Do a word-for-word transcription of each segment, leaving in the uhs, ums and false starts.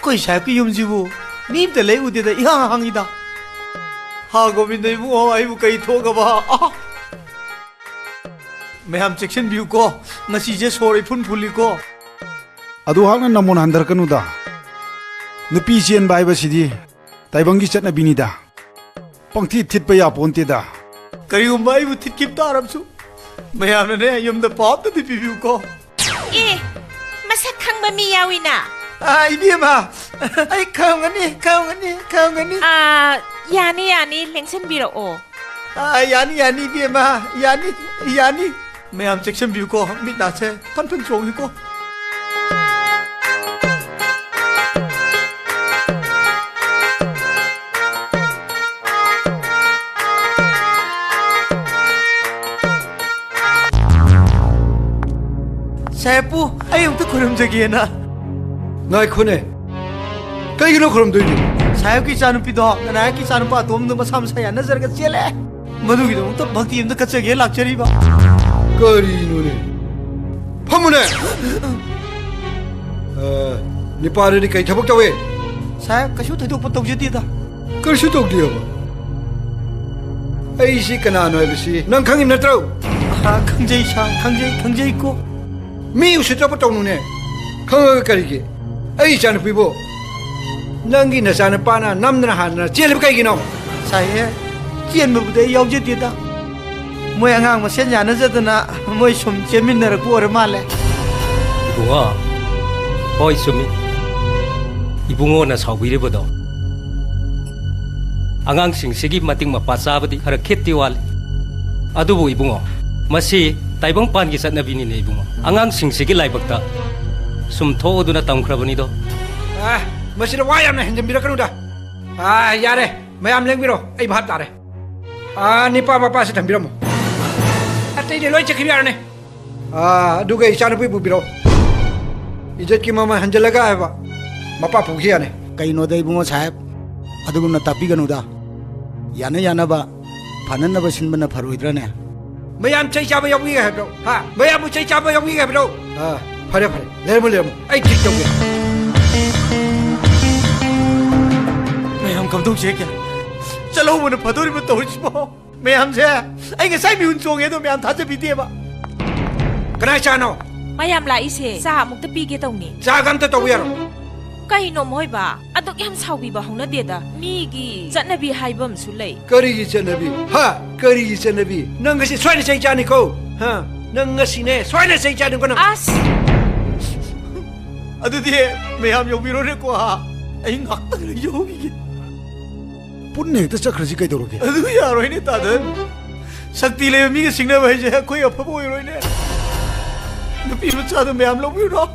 ꯑꯩꯈꯣꯏ ꯁꯥꯍꯦꯕꯀꯤ ꯌꯨꯝꯁꯤꯕꯨ ꯃꯤ ꯑꯝꯇ ꯂꯩ ꯎꯗꯦꯗ, ꯏꯍꯥꯡ ꯍꯥꯡꯉꯤꯗ꯫ ꯍꯥ, ꯒꯣꯕꯤꯟꯗ ꯏꯕꯨꯡꯉꯣ, ꯑꯩꯕꯨ ꯀꯩ ꯊꯣꯛꯑꯕ? ꯑꯥ! ꯃꯌꯥꯝ ꯆꯦꯛꯁꯤꯟꯕꯤꯌꯨꯀꯣ, ꯉꯁꯤꯁꯦ ꯁꯣꯔ ꯏꯐꯨꯟ ꯐꯨꯜꯂꯤꯀꯣ꯫ ꯑꯗꯨ ꯍꯥꯛꯅ ꯅꯃꯣꯟ ꯍꯟꯊꯔꯛꯀꯅꯨꯗ꯫ ꯅꯨꯄꯤ ꯆꯦꯟꯕ ꯍꯥꯏꯕꯁꯤꯗꯤ ꯇꯥꯏꯕꯪꯒꯤ ꯆꯠꯅꯕꯤꯅꯤꯗ꯫ ꯄꯪꯊꯤꯠ ꯊꯤꯠꯄ ꯌꯥꯄꯣꯟꯇꯦꯗ꯫ ꯀꯔꯤꯒꯨꯝꯕ ꯑꯩꯕꯨ ꯊꯤꯠꯈꯤꯕ ꯇꯥꯔꯕꯁꯨ, ꯃꯌꯥꯝꯅꯅꯦ ꯌꯨꯝꯗ ꯄꯥꯎ ꯑꯝꯇꯗꯤ ꯄꯤꯕꯤꯌꯨꯀꯣ꯫ ꯑꯦ, ꯃꯁꯛ ꯈꯪꯕ ꯃꯤ ꯌꯥꯎꯏꯅ꯫ ꯑꯥ, ꯏꯕꯦꯝꯃ, ꯑꯩ ꯈꯪꯒꯅꯤ, ꯈꯪꯒꯅꯤ, ꯈꯪꯒꯅꯤ꯫ ꯑꯥ, ꯌꯥꯅꯤ, ꯌꯥꯅꯤ, ꯂꯦꯡꯁꯤꯟꯕꯤꯔꯛꯑꯣ꯫ ꯑꯥ, ꯌꯥꯅꯤ, ꯌꯥꯅꯤ, ꯏꯕꯦꯝꯃ, ꯌꯥꯅꯤ, ꯌꯥꯅꯤ꯫ ꯃꯌꯥꯝ ꯆꯦꯛꯁꯤꯟꯕꯤꯌꯨꯀꯣ, ꯃꯤꯠ ꯅꯥꯁꯦ ꯐꯟ ꯐꯟ ꯆꯣꯡꯉꯤꯀꯣ꯫ ꯁꯥꯍꯦꯕꯄꯨ ꯑꯩ ꯑꯃꯨꯛꯇ ꯈꯨꯔꯨꯝꯖꯒꯦꯅ꯫ ꯉꯥꯏꯈꯣꯅꯦ, ꯀꯩꯒꯤꯅꯣ ꯈꯨꯔꯨꯝꯗꯣꯏꯗꯨ? ꯁꯥꯍꯦꯕꯀꯤ ꯏꯆꯥꯅꯨꯄꯤꯗꯣ, ꯅꯅꯥꯏꯒꯤ ꯏꯆꯥꯅꯨꯄꯥ ꯑꯇꯣꯝꯕꯗꯣ ꯃꯁꯥ ꯃꯁꯥ ꯌꯥꯅꯖꯔꯒ ꯆꯦꯜꯂꯦ꯫ ꯃꯗꯨꯒꯤꯗꯃꯛꯇ ꯚꯛꯇꯤ ꯑꯃꯗ ꯀꯠꯆꯒꯦ ꯂꯥꯛꯆꯔꯤꯕ꯫ ꯀꯔꯤꯅꯣꯅꯦ? ꯐꯝꯃꯨꯅꯦ! ꯑ, ꯅꯤꯄꯥꯗꯨꯗꯤ ꯀꯩ ꯊꯕꯛ ꯇꯧꯏ? ꯁꯥꯍꯦꯕ, ꯀꯩꯁꯨ ꯊꯣꯏꯗꯣꯛꯄ ꯇꯧꯖꯗꯦꯗ꯫ ꯀꯔꯤꯁꯨ ꯇꯧꯗꯦꯕ? ꯑꯩꯁꯤ ꯀꯅꯥꯅꯣ ꯍꯥꯏꯕꯁꯤ ꯅꯪ ꯈꯪꯉꯤꯕ ꯅꯠꯇ꯭ꯔꯣ? ꯑ, ꯈꯪꯖꯩ ꯁꯥꯍꯦꯕ, ꯈꯪꯖꯩ, ꯈꯪꯖꯩꯀꯣ꯫ ꯃꯤ ꯎꯁꯤꯠꯇꯕ ꯇꯧꯅꯨꯅꯦ꯫ ꯈꯪꯉꯒ ꯀꯔꯤꯒꯤ? ꯑꯩ ꯏꯆꯥꯅꯨꯄꯤꯕꯨ ꯅꯪꯒꯤ ꯅꯆꯥꯅꯨꯄꯥꯅ ꯅꯝꯗꯅ ꯍꯥꯟꯗꯅ ꯆꯦꯜꯂꯤꯕ ꯀꯩꯒꯤꯅꯣ? ꯁꯥꯍꯦꯕ, ꯆꯦꯟꯕꯕꯨꯗꯤ ꯑꯩ ꯌꯥꯎꯖꯗꯦꯗ꯫ ꯃꯣꯏ ꯑꯉꯥꯡ ꯃꯁꯦꯟ ꯌꯥꯅꯖꯗꯅ ꯃꯣꯏ ꯁꯨꯝ ꯆꯦꯟꯃꯤꯟꯅꯔꯛꯄ ꯑꯣꯏꯔ ꯃꯥꯜꯂꯦ꯫ ꯏꯕꯨꯡꯉꯣ, ꯍꯣꯏ, ꯆꯨꯝꯃꯤ꯫ ꯏꯕꯨꯡꯉꯣꯅ ꯁꯥꯎꯕꯤꯔꯤꯕꯗꯣ꯫ ꯑꯉꯥꯡꯁꯤꯡꯁꯤꯒꯤ ꯃꯇꯤꯛ ꯃꯄꯥ ꯆꯥꯕꯗꯤ ꯈꯔ ꯈꯤꯠꯇꯤ ꯋꯥꯠꯂꯤ꯫ ꯑꯗꯨꯕꯨ ꯏꯕꯨꯡꯉꯣ, ꯃꯁꯤ ꯇꯥꯏꯕꯪꯄꯥꯟꯒꯤ ꯆꯠꯅꯕꯤꯅꯤꯅꯦ ꯏꯕꯨꯡꯉꯣ꯫ ꯑꯉꯥꯡꯁꯤꯡꯁꯤꯒꯤ ꯂꯥꯏꯕꯛꯇ ꯁꯨꯝ ꯊꯣꯛꯑꯗꯨꯅ ꯇꯝꯈ꯭ꯔꯕꯅꯤꯗꯣ꯫ ꯑꯦ, ꯃꯁꯤꯗ ꯋꯥ ꯌꯥꯝꯅ ꯍꯦꯟꯖꯟꯕꯤꯔꯛꯀꯅꯨꯗ꯫ ꯑꯥ, ꯌꯥꯔꯦ꯫ ꯃꯌꯥꯝ ꯂꯦꯡꯕꯤꯔꯣ, ꯑꯩ ꯚꯥꯞ ꯇꯥꯔꯦ꯫ ꯑꯥ, ꯅꯤꯄꯥ ꯃꯄꯥꯁꯤ ꯊꯝꯕꯤꯔꯝꯃꯣ꯫ ꯑꯇꯩꯗꯤ ꯂꯣꯏ ꯆꯠꯈꯤꯕ ꯌꯥꯔꯅꯤ꯫ ꯑꯥ, ꯑꯗꯨꯒ ꯏꯆꯥꯅꯨꯄꯤ ꯄꯨꯕꯤꯔꯣ꯫ ꯏꯖꯠꯀꯤ ꯃꯃꯜ ꯍꯟꯖꯤꯜꯂꯒ ꯍꯥꯏꯕ꯫ ꯃꯄꯥ ꯄꯨꯈꯤ ꯌꯥꯅꯤ꯫ ꯀꯩꯅꯣꯗ ꯏꯕꯨꯡꯉꯣ ꯁꯥꯍꯦꯕ, ꯑꯗꯨꯒꯨꯝꯅ ꯇꯥꯛꯄꯤꯒꯅꯨꯗ꯫ ꯌꯥꯅ ꯌꯥꯅꯕ ꯐꯅꯅꯕ ꯁꯤꯟꯕꯅ ꯐꯔꯣꯏꯗ꯭ꯔꯅꯦ? ꯃꯌꯥꯝ ꯆꯩ ꯆꯥꯕ ꯌꯥꯎꯕꯤꯒꯦ ꯍꯥꯏꯕ꯭ꯔꯣ? ꯍꯥ? ꯃꯌꯥꯝꯕꯨ ꯆꯩ ꯆꯥꯕ ꯌꯥꯎꯕꯤꯒꯦ ꯍꯥꯏꯕ꯭ꯔꯣ? ꯑꯥ, ꯐꯔꯦ, ꯐꯔꯦ꯫ ꯂꯩꯔꯝꯃꯣ, ꯂꯩꯔꯝꯃꯣ꯫ ꯑꯩ ꯇ꯭ꯔꯤꯠ ꯇꯧꯒꯦ꯫ ꯃꯌꯥꯝ ꯀꯝꯗꯧꯁꯦ ꯀꯌꯥ? ꯆꯠꯍꯧꯕꯅ ꯐꯗꯣꯔꯤꯕ ꯇꯧꯔꯤꯁꯤꯕꯣ꯫ ꯃꯌꯥꯝꯁꯦ, ꯑꯩ ꯉꯁꯥꯏ ꯃꯤꯍꯨꯟ ꯆꯣꯡꯉꯦ ꯑꯗꯣ ꯃꯌꯥꯝ ꯊꯥꯖꯕꯤꯗꯦꯕ꯫ ꯀꯅꯥ ꯆꯥꯅꯣ? ꯃꯌꯥꯝ ꯂꯥꯛꯏꯁꯦ ꯆꯥ ꯑꯃꯨꯛꯇ ꯄꯤꯒꯦ ꯇꯧꯅꯤ꯫ ꯆꯥꯒ ꯑꯝꯇ ꯇꯧꯕ ꯌꯥꯔꯣꯏ꯫ ꯀꯩꯅꯣ ꯃꯣꯏꯕ? ꯑꯗꯨꯛ ꯌꯥꯝ ꯁꯥꯎꯕꯤꯕ ꯍꯧꯅꯗꯦꯗ꯫ ꯃꯤꯒꯤ ꯆꯠꯅꯕꯤ ꯍꯥꯏꯕ ꯑꯃꯁꯨ ꯂꯩ꯫ ꯀꯔꯤꯒꯤ ꯆꯠꯅꯕꯤ? ꯍꯥ? ꯀꯔꯤꯒꯤ ꯆꯠꯅꯕꯤ? ꯅꯪ ꯉꯁꯤ ꯁꯣꯏꯅ ꯆꯩ ꯆꯥꯅꯤꯀꯣ꯫ ꯍꯥ? ꯅꯪ ꯉꯁꯤꯅꯦ ꯁꯣꯏꯅ ꯆꯩ ꯆꯥꯅꯤꯀꯣ ꯅꯪ꯫ ꯑꯁ! ꯑꯗꯨꯗꯤ ꯃꯌꯥꯝ ꯌꯧꯕꯤꯔꯣꯅꯦꯀꯣ, ꯍꯥ? ꯑꯩ ꯉꯥꯛꯇꯪ ꯂꯩꯖꯍꯧꯈꯤꯒꯦ꯫ ꯄꯨꯟꯅ ꯍꯦꯛꯇ ꯆꯠꯈ꯭ꯔꯁꯤ ꯀꯩꯗꯧꯔꯒꯦ? ꯑꯗꯨ ꯌꯥꯔꯣꯏꯅꯦ, ꯇꯥꯗꯟ꯫ ꯁꯛꯇꯤ ꯂꯩꯕ ꯃꯤꯒ ꯁꯤꯡꯅꯕ ꯍꯥꯏꯁꯦ ꯑꯩꯈꯣꯏ ꯑꯐꯕ ꯑꯣꯏꯔꯣꯏꯅꯦ꯫ ꯅꯨꯄꯤ ꯃꯆꯥꯗꯣ ꯃꯌꯥꯝ ꯂꯧꯕꯤꯔꯣ꯫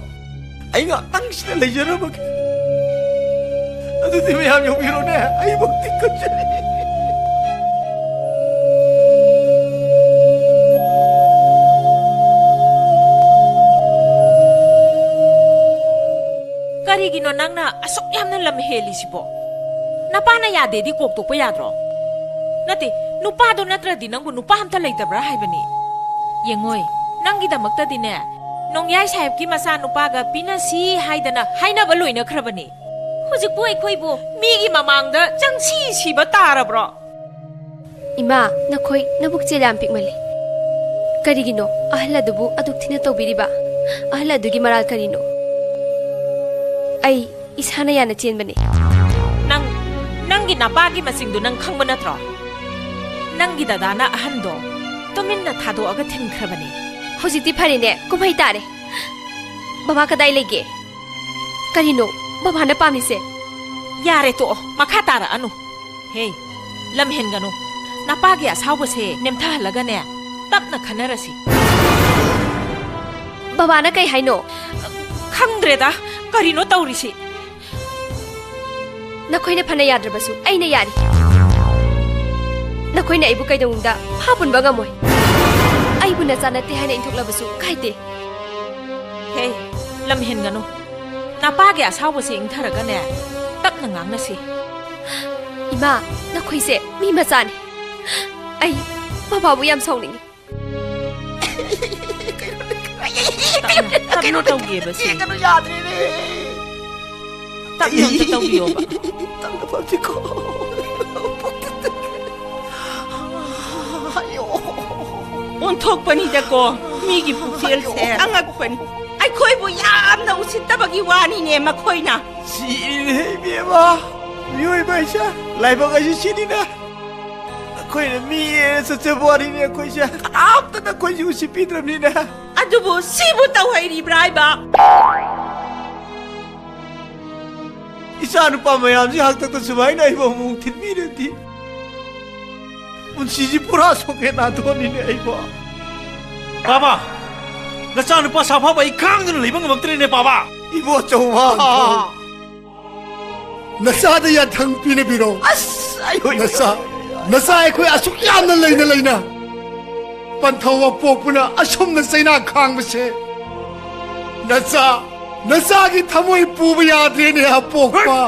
ꯑꯩ ꯉꯥꯛꯇꯪ ꯁꯤꯗ ꯂꯩꯖꯔꯝꯃꯒꯦ꯫ ꯑꯗꯨꯗꯤ ꯃꯌꯥꯝ ꯌꯧꯕꯤꯔꯣꯅꯦ, ꯑꯩꯕꯨ ꯇꯤꯛꯀꯠꯆꯔꯤ꯫ ꯀꯔꯤꯒꯤꯅꯣ ꯅꯪꯅ ꯑꯁꯨꯛ ꯌꯥꯝꯅ ꯂꯝ ꯍꯦꯜꯂꯤꯁꯤꯕꯣ? ꯅꯄꯥꯅ ꯌꯥꯗꯦꯗꯤ ꯀꯣꯛ ꯇꯣꯛꯄ ꯌꯥꯗ꯭ꯔꯣ? ꯅꯠꯇꯦ, ꯅꯨꯄꯥꯗꯣ ꯅꯠꯇ꯭ꯔꯗꯤ ꯅꯪꯕꯨ ꯅꯨꯄꯥ ꯑꯝꯇ ꯂꯩꯇꯕ꯭ꯔꯥ ꯍꯥꯏꯕꯅꯤ꯫ ꯌꯦꯡꯉꯣꯏ, ꯅꯪꯒꯤꯗꯃꯛꯇꯗꯤꯅꯦ, ꯅꯣꯡꯌꯥꯏ ꯁꯥꯍꯦꯕꯀꯤ ꯃꯆꯥꯅꯨꯄꯥꯒ ꯄꯤꯅꯁꯤ ꯍꯥꯏꯗꯅ ꯍꯥꯏꯅꯕ ꯂꯣꯏꯅꯈ꯭ꯔꯕꯅꯤ꯫ ꯍꯧꯖꯤꯛꯄꯨ ꯑꯩꯈꯣꯏꯕꯨ ꯃꯤꯒꯤ ꯃꯃꯥꯡꯗ ꯆꯪꯁꯤ ꯁꯤꯕ ꯇꯥꯔꯕ꯭ꯔꯣ? ꯏꯃꯥ, ꯅꯈꯣꯏ ꯅꯕꯨꯛꯆꯦꯜ ꯌꯥꯝ ꯄꯤꯛꯃꯜꯂꯤ꯫ ꯀꯔꯤꯒꯤꯅꯣ ꯑꯍꯜ ꯑꯗꯨꯕꯨ ꯑꯗꯨꯛ ꯊꯤꯅ ꯇꯧꯕꯤꯔꯤꯕ? ꯑꯍꯜ ꯑꯗꯨꯒꯤ ꯃꯔꯥꯜ ꯀꯔꯤꯅꯣ? ꯑꯩ ꯏꯁꯥꯅ ꯌꯥꯅ ꯆꯦꯟꯕꯅꯤ꯫ ꯅꯪ, ꯅꯪꯒꯤ ꯅꯄꯥꯒꯤ ꯃꯁꯤꯡꯗꯨ ꯅꯪ ꯈꯪꯕ ꯅꯠꯇ꯭ꯔꯣ? ꯅꯪꯒꯤ ꯗꯗꯥꯅ ꯑꯍꯟꯗꯣ ꯇꯨꯃꯤꯟꯅ ꯊꯥꯗꯣꯛꯑꯒ ꯊꯤꯟꯈ꯭ꯔꯕꯅꯤ꯫ ꯍꯧꯖꯤꯛꯇꯤ ꯐꯔꯦꯅꯦ, ꯀꯨꯝꯍꯩ ꯇꯥꯔꯦ꯫ ꯕꯕꯥ ꯀꯗꯥꯏ ꯂꯩꯒꯦ? ꯀꯔꯤꯅꯣ ꯕꯕꯥꯅ ꯄꯥꯝꯃꯤꯁꯦ? ꯌꯥꯔꯦ, ꯇꯣꯛꯑꯣ, ꯃꯈꯥ ꯇꯥꯔꯛꯑꯅꯨ꯫ ꯍꯦ, ꯂꯝ ꯍꯦꯟꯒꯅꯨ꯫ ꯅꯄꯥꯒꯤ ꯑꯁꯥꯎꯕꯁꯦ ꯅꯦꯝꯊꯍꯜꯂꯒꯅꯦ, ꯇꯞꯅ ꯈꯟꯅꯔꯁꯤ꯫ ꯕꯕꯥꯅ ꯀꯩ ꯍꯥꯏꯅꯣ? ꯈꯪꯗ꯭ꯔꯦꯗ, ꯀꯔꯤꯅꯣ ꯇꯧꯔꯤꯁꯤ? ꯅꯈꯣꯏꯅ ꯐꯅ ꯌꯥꯗ꯭ꯔꯕꯁꯨ ꯑꯩꯅ ꯌꯥꯔꯤ꯫ ꯅꯈꯣꯏꯅ ꯑꯩꯕꯨ ꯀꯩꯗꯧꯅꯨꯡꯗ ꯐꯥ ꯄꯨꯟꯕ ꯉꯝꯃꯣꯏ꯫ ꯑꯩꯕꯨ ꯅꯆꯥ ꯅꯠꯇꯦ ꯍꯥꯏꯅ ꯏꯟꯊꯣꯛꯂꯕꯁꯨ ꯀꯥꯏꯗꯦ꯫ ꯍꯦ, ꯂꯝ ꯍꯦꯟꯒꯅꯨ꯫ ꯅꯄꯥꯒꯤ ꯑꯁꯥꯎꯕꯁꯦ ꯏꯪꯊꯔꯒꯅꯦ, ꯇꯞꯅ ꯉꯥꯡꯅꯁꯤ꯫ ꯏꯃꯥ, ꯅꯈꯣꯏꯁꯦ ꯃꯤ ꯃꯆꯥꯅꯤ꯫ ꯑꯩ ꯕꯕꯥꯕꯨ ꯌꯥꯝ ꯁꯥꯎꯅꯤꯡꯉꯤ꯫ ꯇꯞꯅ, ꯇꯞꯅ ꯇꯧꯒꯦꯕ ꯁꯤ꯫ ꯌꯦꯡꯒꯅꯨ, ꯌꯥꯗ꯭ꯔꯦꯅꯦ꯫ ꯇꯞꯅ ꯑꯝꯇ ꯇꯧꯕꯤꯌꯣꯕ꯫ ꯇꯞꯅ ꯐꯝꯁꯤꯀꯣ꯫ ꯑꯌꯣ꯫ ꯑꯣꯟꯊꯣꯛꯄꯅꯤꯗꯀꯣ, ꯃꯤꯒꯤ ꯄꯨꯛꯆꯦꯜꯁꯦ ꯑꯉꯛꯄꯅꯤ꯫ ꯑꯩꯈꯣꯏꯕꯨ ꯌꯥꯝꯅ ꯎꯁꯤꯠꯇꯕꯒꯤ ꯋꯥꯅꯤꯅꯦ ꯃꯈꯣꯏꯅ꯫ ꯁꯤꯔꯦ ꯏꯕꯦꯝꯃ, ꯃꯤꯑꯣꯏꯕ ꯍꯥꯏꯁꯦ, ꯂꯥꯏꯕꯛ ꯍꯥꯏꯁꯦ ꯁꯤꯅꯤꯅꯦ꯫ ꯑꯩꯈꯣꯏꯅ ꯃꯤ ꯍꯦꯟꯅ ꯆꯠꯆꯕ ꯋꯥꯔꯤꯅꯤ ꯑꯩꯈꯣꯏꯁꯦ꯫ ꯀꯅꯥꯝꯇꯅ ꯑꯩꯈꯣꯏꯁꯦ ꯎꯁꯤꯠꯄꯤꯗ꯭ꯔꯕꯅꯤꯅꯦ꯫ ꯑꯗꯨꯕꯨ ꯁꯤꯕꯨ ꯇꯧꯍꯩꯔꯤꯕ꯭ꯔꯥ ꯍꯥꯏꯕ? ꯏꯆꯥ ꯅꯨꯄꯥ ꯃꯌꯥꯝꯁꯤ ꯍꯥꯛꯇꯛꯇ ꯁꯨꯃꯥꯏꯅ ꯑꯩꯕꯨ ꯑꯃꯨꯛ ꯊꯤꯟꯕꯤꯔꯗꯤ, ꯄꯨꯟꯁꯤꯁꯤ ꯄꯨꯔꯥ ꯁꯣꯛꯍꯦ ꯅꯥꯊꯣꯛꯑꯅꯤꯅꯦ ꯑꯩꯕꯣ꯫ ꯄꯥꯕ, ꯅꯆꯥ ꯅꯨꯄꯥ ꯁꯥꯐꯕ ꯑꯩ ꯈꯥꯡꯗꯨꯅ ꯂꯩꯕ ꯉꯝꯃꯛꯇ꯭ꯔꯦꯅꯦ ꯄꯥꯕ꯫ ꯏꯕꯣꯆꯧꯕ꯫ ꯅꯆꯥꯗ ꯌꯥꯊꯪ ꯄꯤꯅꯕꯤꯔꯣ꯫ ꯑꯁ, ꯑꯩ ꯍꯣꯏ, ꯅꯆꯥ, ꯍꯣꯏ, ꯍꯣꯏ, ꯍꯣꯏ꯫ ꯅꯆꯥ ꯑꯩꯈꯣꯏ ꯑꯁꯨꯛ ꯌꯥꯝꯅ ꯂꯩꯅ ꯂꯩꯅ ꯄꯟꯊꯧ ꯑꯄꯣꯛꯄꯅ ꯑꯁꯨꯝꯅ ꯆꯩꯅꯥ ꯈꯥꯡꯕꯁꯦ꯫ ꯅꯆꯥ, ꯅꯆꯥꯒꯤ ꯊꯃꯣꯏ ꯄꯨꯕ ꯌꯥꯗ꯭ꯔꯦꯅꯦ ꯑꯄꯣꯛꯄ꯫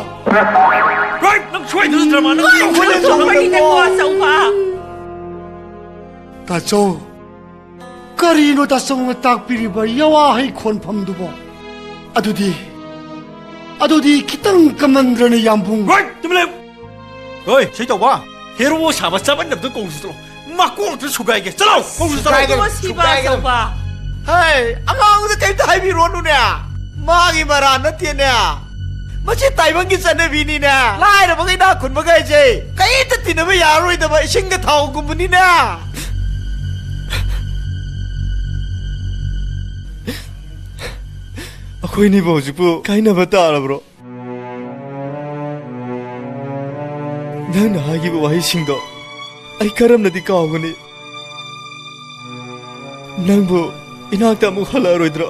ꯍꯣꯏ, ꯅꯪ ꯁꯣꯏꯗꯅ ꯗ꯭ꯔꯃꯥ ꯅꯪ ꯍꯣꯏ, ꯇꯧꯕ ꯅꯪ ꯅꯠꯇ꯭ꯔꯣ? ꯇꯧꯕꯅꯤꯅꯦꯀꯣ, ꯑꯆꯧꯕ꯫ ꯇꯥꯆꯧ, ꯀꯔꯤꯅꯣ ꯇꯥꯆꯧꯅ ꯇꯥꯛꯄꯤꯔꯤꯕ ꯌꯥꯋꯥꯍꯩ ꯈꯣꯟꯐꯝꯗꯨꯕꯣ? ꯑꯗꯨꯗꯤ, ꯑꯗꯨꯗꯤ ꯈꯤꯇꯪ ꯀꯃꯟꯗ꯭ꯔꯅꯦ, ꯌꯥꯝꯕꯨꯡ? ꯍꯣꯏ, ꯇꯨꯃꯤꯟ ꯂꯩꯌꯨ꯫ ꯍꯣꯏ, ꯁꯤ ꯇꯧꯕ, ꯍꯦꯔꯣ ꯁꯥꯕ ꯆꯥꯕꯟꯅꯕꯗꯣ ꯀꯧꯁꯤ ꯆꯠꯂꯣ꯫ ꯃꯀꯣꯛꯇ ꯁꯨꯒꯥꯏꯒꯦ꯫ ꯆꯠꯂꯣ, ꯀꯧꯁꯤ ꯆꯠꯂꯣ꯫ ꯁꯨꯒꯥꯏꯒꯅꯨ, ꯁꯤꯕ ꯁꯨꯒꯥꯏꯒꯅꯨ꯫ ꯑꯆꯧꯕ꯫ ꯍꯦ, ꯑꯉꯥꯡꯗ ꯀꯩꯝꯇ ꯍꯥꯏꯕꯤꯔꯣꯅꯨꯅꯦ꯫ ꯃꯥꯒꯤ ꯃꯔꯥ ꯅꯠꯇꯦꯅꯦ꯫ ꯃꯁꯤ ꯇꯥꯏꯕꯪꯒꯤ ꯆꯠꯅꯕꯤꯅꯤꯅꯦ꯫ ꯂꯥꯏꯔꯕꯒ ꯏꯅꯥꯛ ꯈꯨꯟꯕꯒ ꯍꯥꯏꯁꯦ ꯀꯩꯝꯇ ꯇꯤꯟꯅꯕ ꯌꯥꯔꯔꯣꯏꯗꯕ ꯏꯁꯤꯡꯒ ꯊꯥꯎꯒꯨꯝꯕꯅꯤꯅꯦ꯫ ꯑꯩꯈꯣꯏꯅꯤꯕꯨ ꯍꯧꯖꯤꯛꯄꯨ ꯀꯥꯏꯅꯕ ꯇꯥꯔꯕ꯭ꯔꯣ? ꯅꯪꯅ ꯍꯥꯏꯈꯤꯕ ꯋꯥꯍꯩꯁꯤꯡꯗꯣ ꯑꯩ ꯀꯔꯝꯅꯗꯤ ꯀꯥꯎꯒꯅꯤ? ꯅꯪꯕꯨ ꯏꯅꯥꯛꯇ ꯑꯃꯨꯛ ꯍꯜꯂꯛꯑꯔꯣꯏꯗ꯭ꯔꯣ?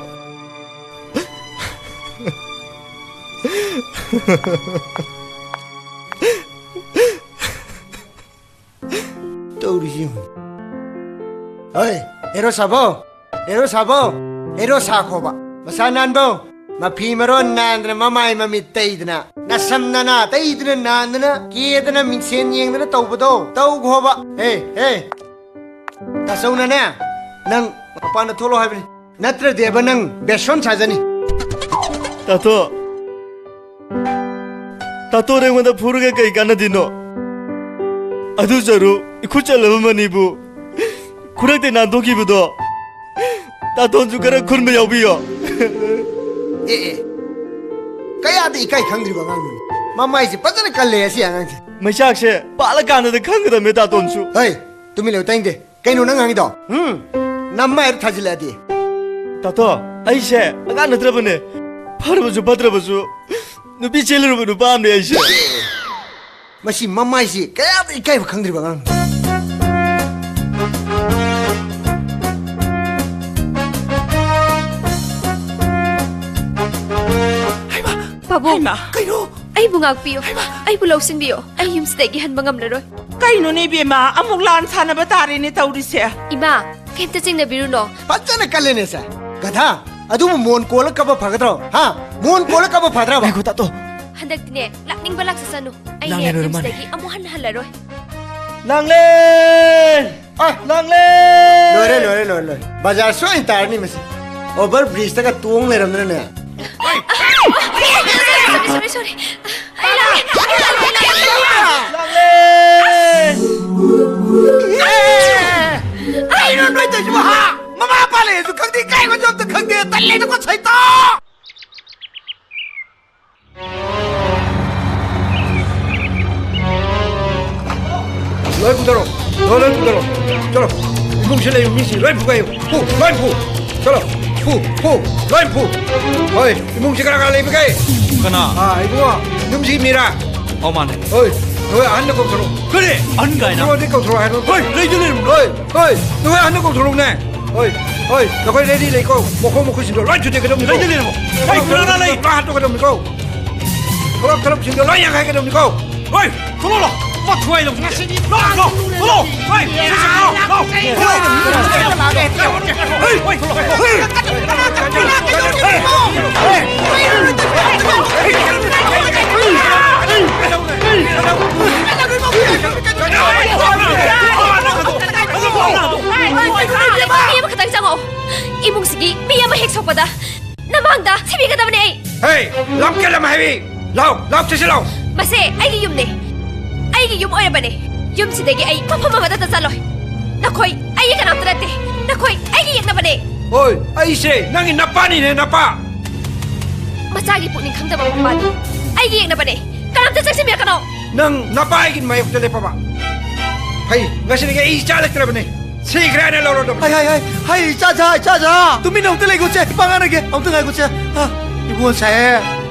ꯍꯣꯏ, ꯍꯦꯔꯣ ꯁꯥꯕꯧ, ꯍꯦꯔꯣ ꯁꯥꯕꯧ, ꯍꯦꯔꯣ ꯁꯥꯈꯣꯕ꯫ ꯃꯁꯥ ꯅꯥꯟꯕꯧ, ꯃꯐꯤ ꯃꯔꯣꯟ ꯅꯥꯟꯗꯅ, ꯃꯃꯥꯏ ꯃꯃꯤꯠ ꯇꯩꯗꯅ, ꯅꯁꯝ ꯅꯅꯥ ꯇꯩꯗꯅ, ꯅꯥꯟꯗꯅ, ꯀꯦꯗꯅ, ꯃꯤꯡꯁꯦꯟ ꯌꯦꯡꯗꯅ ꯇꯧꯕꯗꯣ ꯇꯧꯈꯣꯕ꯫ ꯍꯦ, ꯍꯦ꯫ ꯇꯥꯆꯧꯅꯅꯦ, ꯅꯪ ꯃꯄꯥꯟꯗ ꯊꯣꯛꯂꯛꯑꯣ ꯍꯥꯏꯕꯅꯤ꯫ ꯅꯠꯇ꯭ꯔꯗꯤꯕ ꯅꯪ ꯕꯦꯁꯣꯟ ꯁꯥꯖꯅꯤ꯫ ꯇꯥꯇꯣ, ꯇꯥꯇꯣꯅ ꯑꯩꯉꯣꯟꯗ ꯐꯨꯔꯒ ꯀꯩ ꯀꯥꯟꯅꯗꯣꯏꯅꯣ? ꯑꯗꯨ ꯆꯔꯨ ꯏꯈꯨꯠ ꯆꯜꯂꯕ ꯃꯅꯤꯕꯨ ꯈꯨꯔꯛꯇ ꯅꯥꯟꯊꯣꯛꯈꯤꯕꯗꯣ, ꯇꯥꯇꯣꯟꯁꯨ ꯈꯔ ꯈꯨꯟꯕ ꯌꯥꯎꯕꯤꯌꯣ꯫ ꯑꯦ, ꯑꯦ, ꯀꯌꯥꯗ ꯏꯀꯥꯏ ꯈꯪꯗ꯭ꯔꯤꯕ ꯑꯉꯥꯡꯅꯣꯅꯦ? ꯃꯃꯥꯏꯁꯦ ꯐꯖꯅ ꯀꯜꯂꯦ ꯑꯁꯤ ꯑꯉꯥꯡꯁꯦ꯫ ꯃꯩꯆꯥꯛꯁꯦ ꯄꯥꯜꯂꯀꯥꯟꯗꯗ ꯈꯪꯒꯗꯕꯅꯦ ꯇꯥꯇꯣꯟꯁꯨ꯫ ꯍꯩ, ꯇꯨꯃꯤꯟ ꯂꯩꯌꯨ, ꯇꯥꯅꯤꯡꯗꯦ꯫ ꯀꯩꯅꯣ ꯅꯪ ꯉꯥꯡꯉꯤꯗꯣ? ꯎꯝ? ꯅꯃꯥꯏꯗ ꯊꯥꯖꯤꯜꯂꯛꯑꯗꯤ꯫ ꯇꯥꯇꯣ, ꯑꯩꯁꯦ ꯑꯉꯥꯡ ꯅꯠꯇ꯭ꯔꯕꯅꯦ꯫ ꯐꯔꯕꯁꯨ ꯐꯠꯇ꯭ꯔꯕꯁꯨ ꯅꯨꯄꯤ ꯆꯦꯜꯂꯨꯔꯕ ꯅꯨꯄꯥ ꯑꯃꯅꯦ ꯑꯩꯁꯦ꯫ ꯃꯁꯤ ꯃꯃꯥꯏꯁꯤ ꯀꯌꯥꯗ ꯏꯀꯥꯏꯕ ꯈꯪꯗ꯭ꯔꯤꯕ ꯑꯉꯥꯡꯅꯣ꯫ ꯍꯩꯃꯥ! ꯄꯥꯕꯨꯡ, ꯍꯩꯃꯥ! ꯀꯩꯅꯣ? ꯑꯩꯕꯨ ꯉꯥꯛꯄꯤꯌꯨ꯫ ꯍꯩꯃꯥ! ꯑꯩꯕꯨ ꯂꯧꯁꯤꯟꯕꯤꯌꯨ꯫ ꯑꯩ ꯌꯨꯝꯁꯤꯗꯒꯤ ꯍꯟꯕ ꯉꯝꯂꯔꯣꯏ꯫ ꯀꯩꯅꯣꯅꯦ ꯏꯕꯦꯝꯃ, ꯑꯃꯨꯛ ꯂꯥꯟ ꯁꯥꯟꯅꯕ ꯇꯥꯔꯦꯅꯦ ꯇꯧꯔꯤꯁꯦ꯫ ꯏꯃꯥ, ꯀꯩꯝꯇ ꯆꯤꯡꯅꯕꯤꯔꯨꯅꯣ꯫ ꯐꯖꯅ ꯀꯜꯂꯦꯅꯦ ꯁꯦ꯫ ꯒꯙꯥ, ꯑꯗꯨꯕꯨ ꯃꯣꯟ ꯀꯣꯜꯂ ꯀꯞꯄ ꯐꯒꯗ꯭ꯔꯣ? ꯍꯥ? ꯃꯣꯟ ꯀꯣꯜꯂ ꯀꯞꯄ ꯐꯗ꯭ꯔꯕ? ꯉꯥꯏꯈꯣ, ꯇꯥꯇꯣ꯫ ꯍꯟꯗꯛꯇꯤꯅꯦ, ꯂꯥꯛꯅꯤꯡꯕ ꯂꯥꯛꯆꯁꯅꯨ꯫ ꯑꯩꯅꯦ, ꯂꯥꯡꯂꯦ, ꯂꯣꯏꯔꯦ, ꯃꯥꯅꯦ꯫ ꯌꯨꯝꯁꯤꯗꯒꯤ ꯑꯃꯨꯛ ꯍꯟꯅ ꯍꯜꯂꯔꯣꯏ꯫ ꯂꯥꯡꯂꯦ! ꯑ! ꯂꯥꯡꯂꯦ! ꯂꯣꯏꯔꯦ, ꯂꯣꯏꯔꯦ, ꯂꯣꯏꯔꯦ, ꯂꯣꯏꯔꯦ꯫ ꯕꯖꯥꯔ ꯁꯣꯏꯅ ꯇꯥꯔꯅꯤ ꯃꯁꯤ꯫ ꯑꯣꯚꯔ ꯕ꯭ꯔꯤꯖꯇꯒ ꯇꯣꯡ ꯂꯩꯔꯝꯗꯅꯅꯦ꯫ Sorry, sorry, sorry꯫ ꯑꯩ ꯂꯥꯛꯑꯦ, ꯑꯩ ꯂꯥꯛꯑꯦ, ꯑꯩ ꯂꯥꯛꯑꯦ, ꯑꯩ ꯂꯥꯛꯑꯦ꯫ ꯂꯥꯡꯂꯦ! ꯀꯩꯅꯣ ꯅꯣꯏ ꯇꯧꯏꯁꯤꯕꯣ, ꯍꯥ? ꯃꯃꯥ ꯃꯄꯥ ꯂꯩꯔꯁꯨ ꯈꯪꯗꯦ, ꯏꯀꯥꯏꯕꯁꯨ ꯑꯝꯇ ꯈꯪꯗꯦ꯫ ꯇꯜꯂꯦꯗꯀꯣ, ꯁꯩꯇꯣ! ꯂꯣꯏ ꯄꯨꯊꯔꯣ꯫ ꯂꯣꯏ, ꯂꯣꯏ ꯄꯨꯊꯔꯣ꯫ ꯆꯠꯂꯣ꯫ ꯏꯃꯨꯡꯁꯤ ꯂꯩꯕ ꯃꯤꯁꯤ ꯂꯣꯏ ꯐꯨꯒꯥꯏꯌꯨ꯫ ꯐꯨ, ꯂꯣꯏ ꯐꯨ꯫ ꯆꯠꯂꯣ꯫ ꯐꯨ, ꯐꯨ, ꯂꯣꯏ ꯐꯨ꯫ ꯍꯣꯏ, ꯏꯃꯨꯡꯁꯤ ꯀꯅꯥ ꯀꯅꯥ ꯂꯩꯕꯒꯦ? ꯀꯅꯥ? ꯑꯥ, ꯏꯕꯨꯡꯉꯣ, ꯌꯨꯝꯁꯤ ꯃꯤꯔꯥ? ꯑꯧ, ꯃꯥꯅꯦ꯫ ꯍꯣꯏ, ꯅꯈꯣꯏ ꯑꯍꯟꯗ ꯀꯧꯊꯣꯔꯛꯑꯣ꯫ ꯀꯔꯤ? ꯑꯍꯟ ꯀꯥꯏꯅ? ꯏꯕꯨꯡꯉꯣꯗꯤ ꯀꯧꯊꯣꯔꯛꯑꯣ ꯍꯥꯏꯕ꯫ ꯍꯣꯏ, ꯂꯩꯗ ꯂꯩꯔꯝꯃꯣ꯫ ꯍꯣꯏ, ꯍꯣꯏ, ꯅꯈꯣꯏ ꯑꯍꯟꯗ ꯀꯧꯊꯣꯔꯛꯎꯅꯦ꯫ ꯍꯣꯏ, ꯍꯣꯏ, ꯅꯈꯣꯏ ꯔꯦꯗꯤ ꯂꯩꯀꯣ? ꯃꯈꯣꯡ ꯃꯈꯨꯠꯁꯤꯡꯗꯣ ꯂꯣꯏ ꯊꯨꯗꯦꯛꯀꯗꯕꯅꯤꯀꯣ꯫ ꯂꯩꯗ ꯂꯩꯔꯝꯃꯣ꯫ ꯍꯣꯏ, ꯀꯅꯥ ꯀꯅꯥ ꯂꯩ? ꯂꯣꯏ ꯍꯥꯠꯇꯣꯛꯀꯗꯕꯅꯤꯀꯣ꯫ ꯊꯕꯛ ꯊꯕꯛꯁꯤꯡꯗꯣ ꯂꯣꯏ ꯌꯥꯡꯈꯥꯏꯒꯗꯕꯅꯤꯀꯣ꯫ ꯍꯣꯏ, ꯊꯣꯛꯂꯛꯑꯣ꯫ ꯄꯣꯊꯣꯏ ꯂꯧꯁꯤꯟꯒꯦ꯫ ꯂꯥꯛꯑꯣ, ꯂꯥꯛꯑꯣ, ꯂꯥꯛꯑꯣ꯫ ꯍꯣꯏ, ꯁꯤ, ꯁꯤ, ꯂꯥꯛꯑꯣ, ꯂꯥꯛꯑꯣ꯫ ꯍꯣꯏ, ꯍꯣꯏ, ꯍꯣꯏ꯫ ꯃꯤ ꯑꯃꯈꯛꯇꯪ ꯆꯪꯉꯛꯑꯣ꯫ ꯏꯃꯨꯡꯁꯤꯒꯤ ꯃꯤ ꯑꯃ ꯍꯦꯛ ꯁꯣꯛꯄꯗ ꯅꯃꯥꯡꯗ ꯁꯤꯕꯤꯒꯗꯕꯅꯦ ꯑꯩ꯫ ꯍꯦ, ꯂꯝ ꯀꯌꯥ ꯂꯝ ꯍꯥꯏꯕꯤ? ꯂꯥꯎ, ꯂꯥꯎ, ꯆꯠꯁꯤ ꯂꯥꯎ꯫ ꯃꯁꯦ ꯑꯩꯒꯤ ꯌꯨꯝꯅꯦ꯫ ꯑꯩꯒꯤ ꯌꯨꯝ ꯑꯣꯏꯔꯕꯅꯦ꯫ ꯌꯨꯝꯁꯤꯗꯒꯤ ꯑꯩ ꯃꯐꯝ ꯑꯃꯗꯇ ꯆꯠꯂꯣꯏ꯫ ꯅꯈꯣꯏ ꯑꯩꯒꯤ ꯀꯅꯥꯝꯇ ꯅꯠꯇꯦ꯫ ꯅꯈꯣꯏ ꯑꯩꯒꯤ ꯌꯦꯛꯅꯕꯅꯦ꯫ ꯍꯣꯏ, ꯑꯩꯁꯦ ꯅꯪꯒꯤ ꯅꯄꯥꯅꯤꯅꯦ, ꯅꯄꯥ꯫ ꯃꯆꯥꯒꯤ ꯄꯨꯛꯅꯤꯡ ꯈꯪꯗꯕ ꯃꯄꯥꯅꯤ꯫ ꯑꯩꯒꯤ ꯌꯦꯛꯅꯕꯅꯦ꯫ ꯀꯅꯥꯝꯇ ꯆꯪꯁꯤꯟꯕꯤꯔꯛꯀꯅꯣ꯫ ꯅꯪ ꯅꯄꯥ ꯑꯩꯒꯤ ꯃꯥꯌꯣꯛꯇ ꯂꯦꯞꯄꯕ? ꯍꯩ, ꯉꯁꯤꯗꯒꯤ ꯑꯩ ꯏꯆꯥ ꯂꯩꯇ꯭ꯔꯕꯅꯦ꯫ ꯁꯤꯈ꯭ꯔꯦ ꯍꯥꯏꯅ ꯂꯧꯔꯗꯕꯅꯤ꯫ ꯍꯩ, ꯍꯩ, ꯍꯩ, ꯏꯆꯥꯖꯥ, ꯏꯆꯥꯖꯥ꯫ ꯇꯨꯃꯤꯟꯅ ꯑꯝꯇ ꯂꯩꯈꯣꯁꯦ, ꯏꯄꯥ ꯉꯥꯡꯅꯒꯦ꯫ ꯑꯝꯇ ꯉꯥꯏꯈꯣꯁꯦ꯫ ꯑ, ꯏꯕꯨꯡꯉꯣ ꯁꯥꯍꯦꯕ,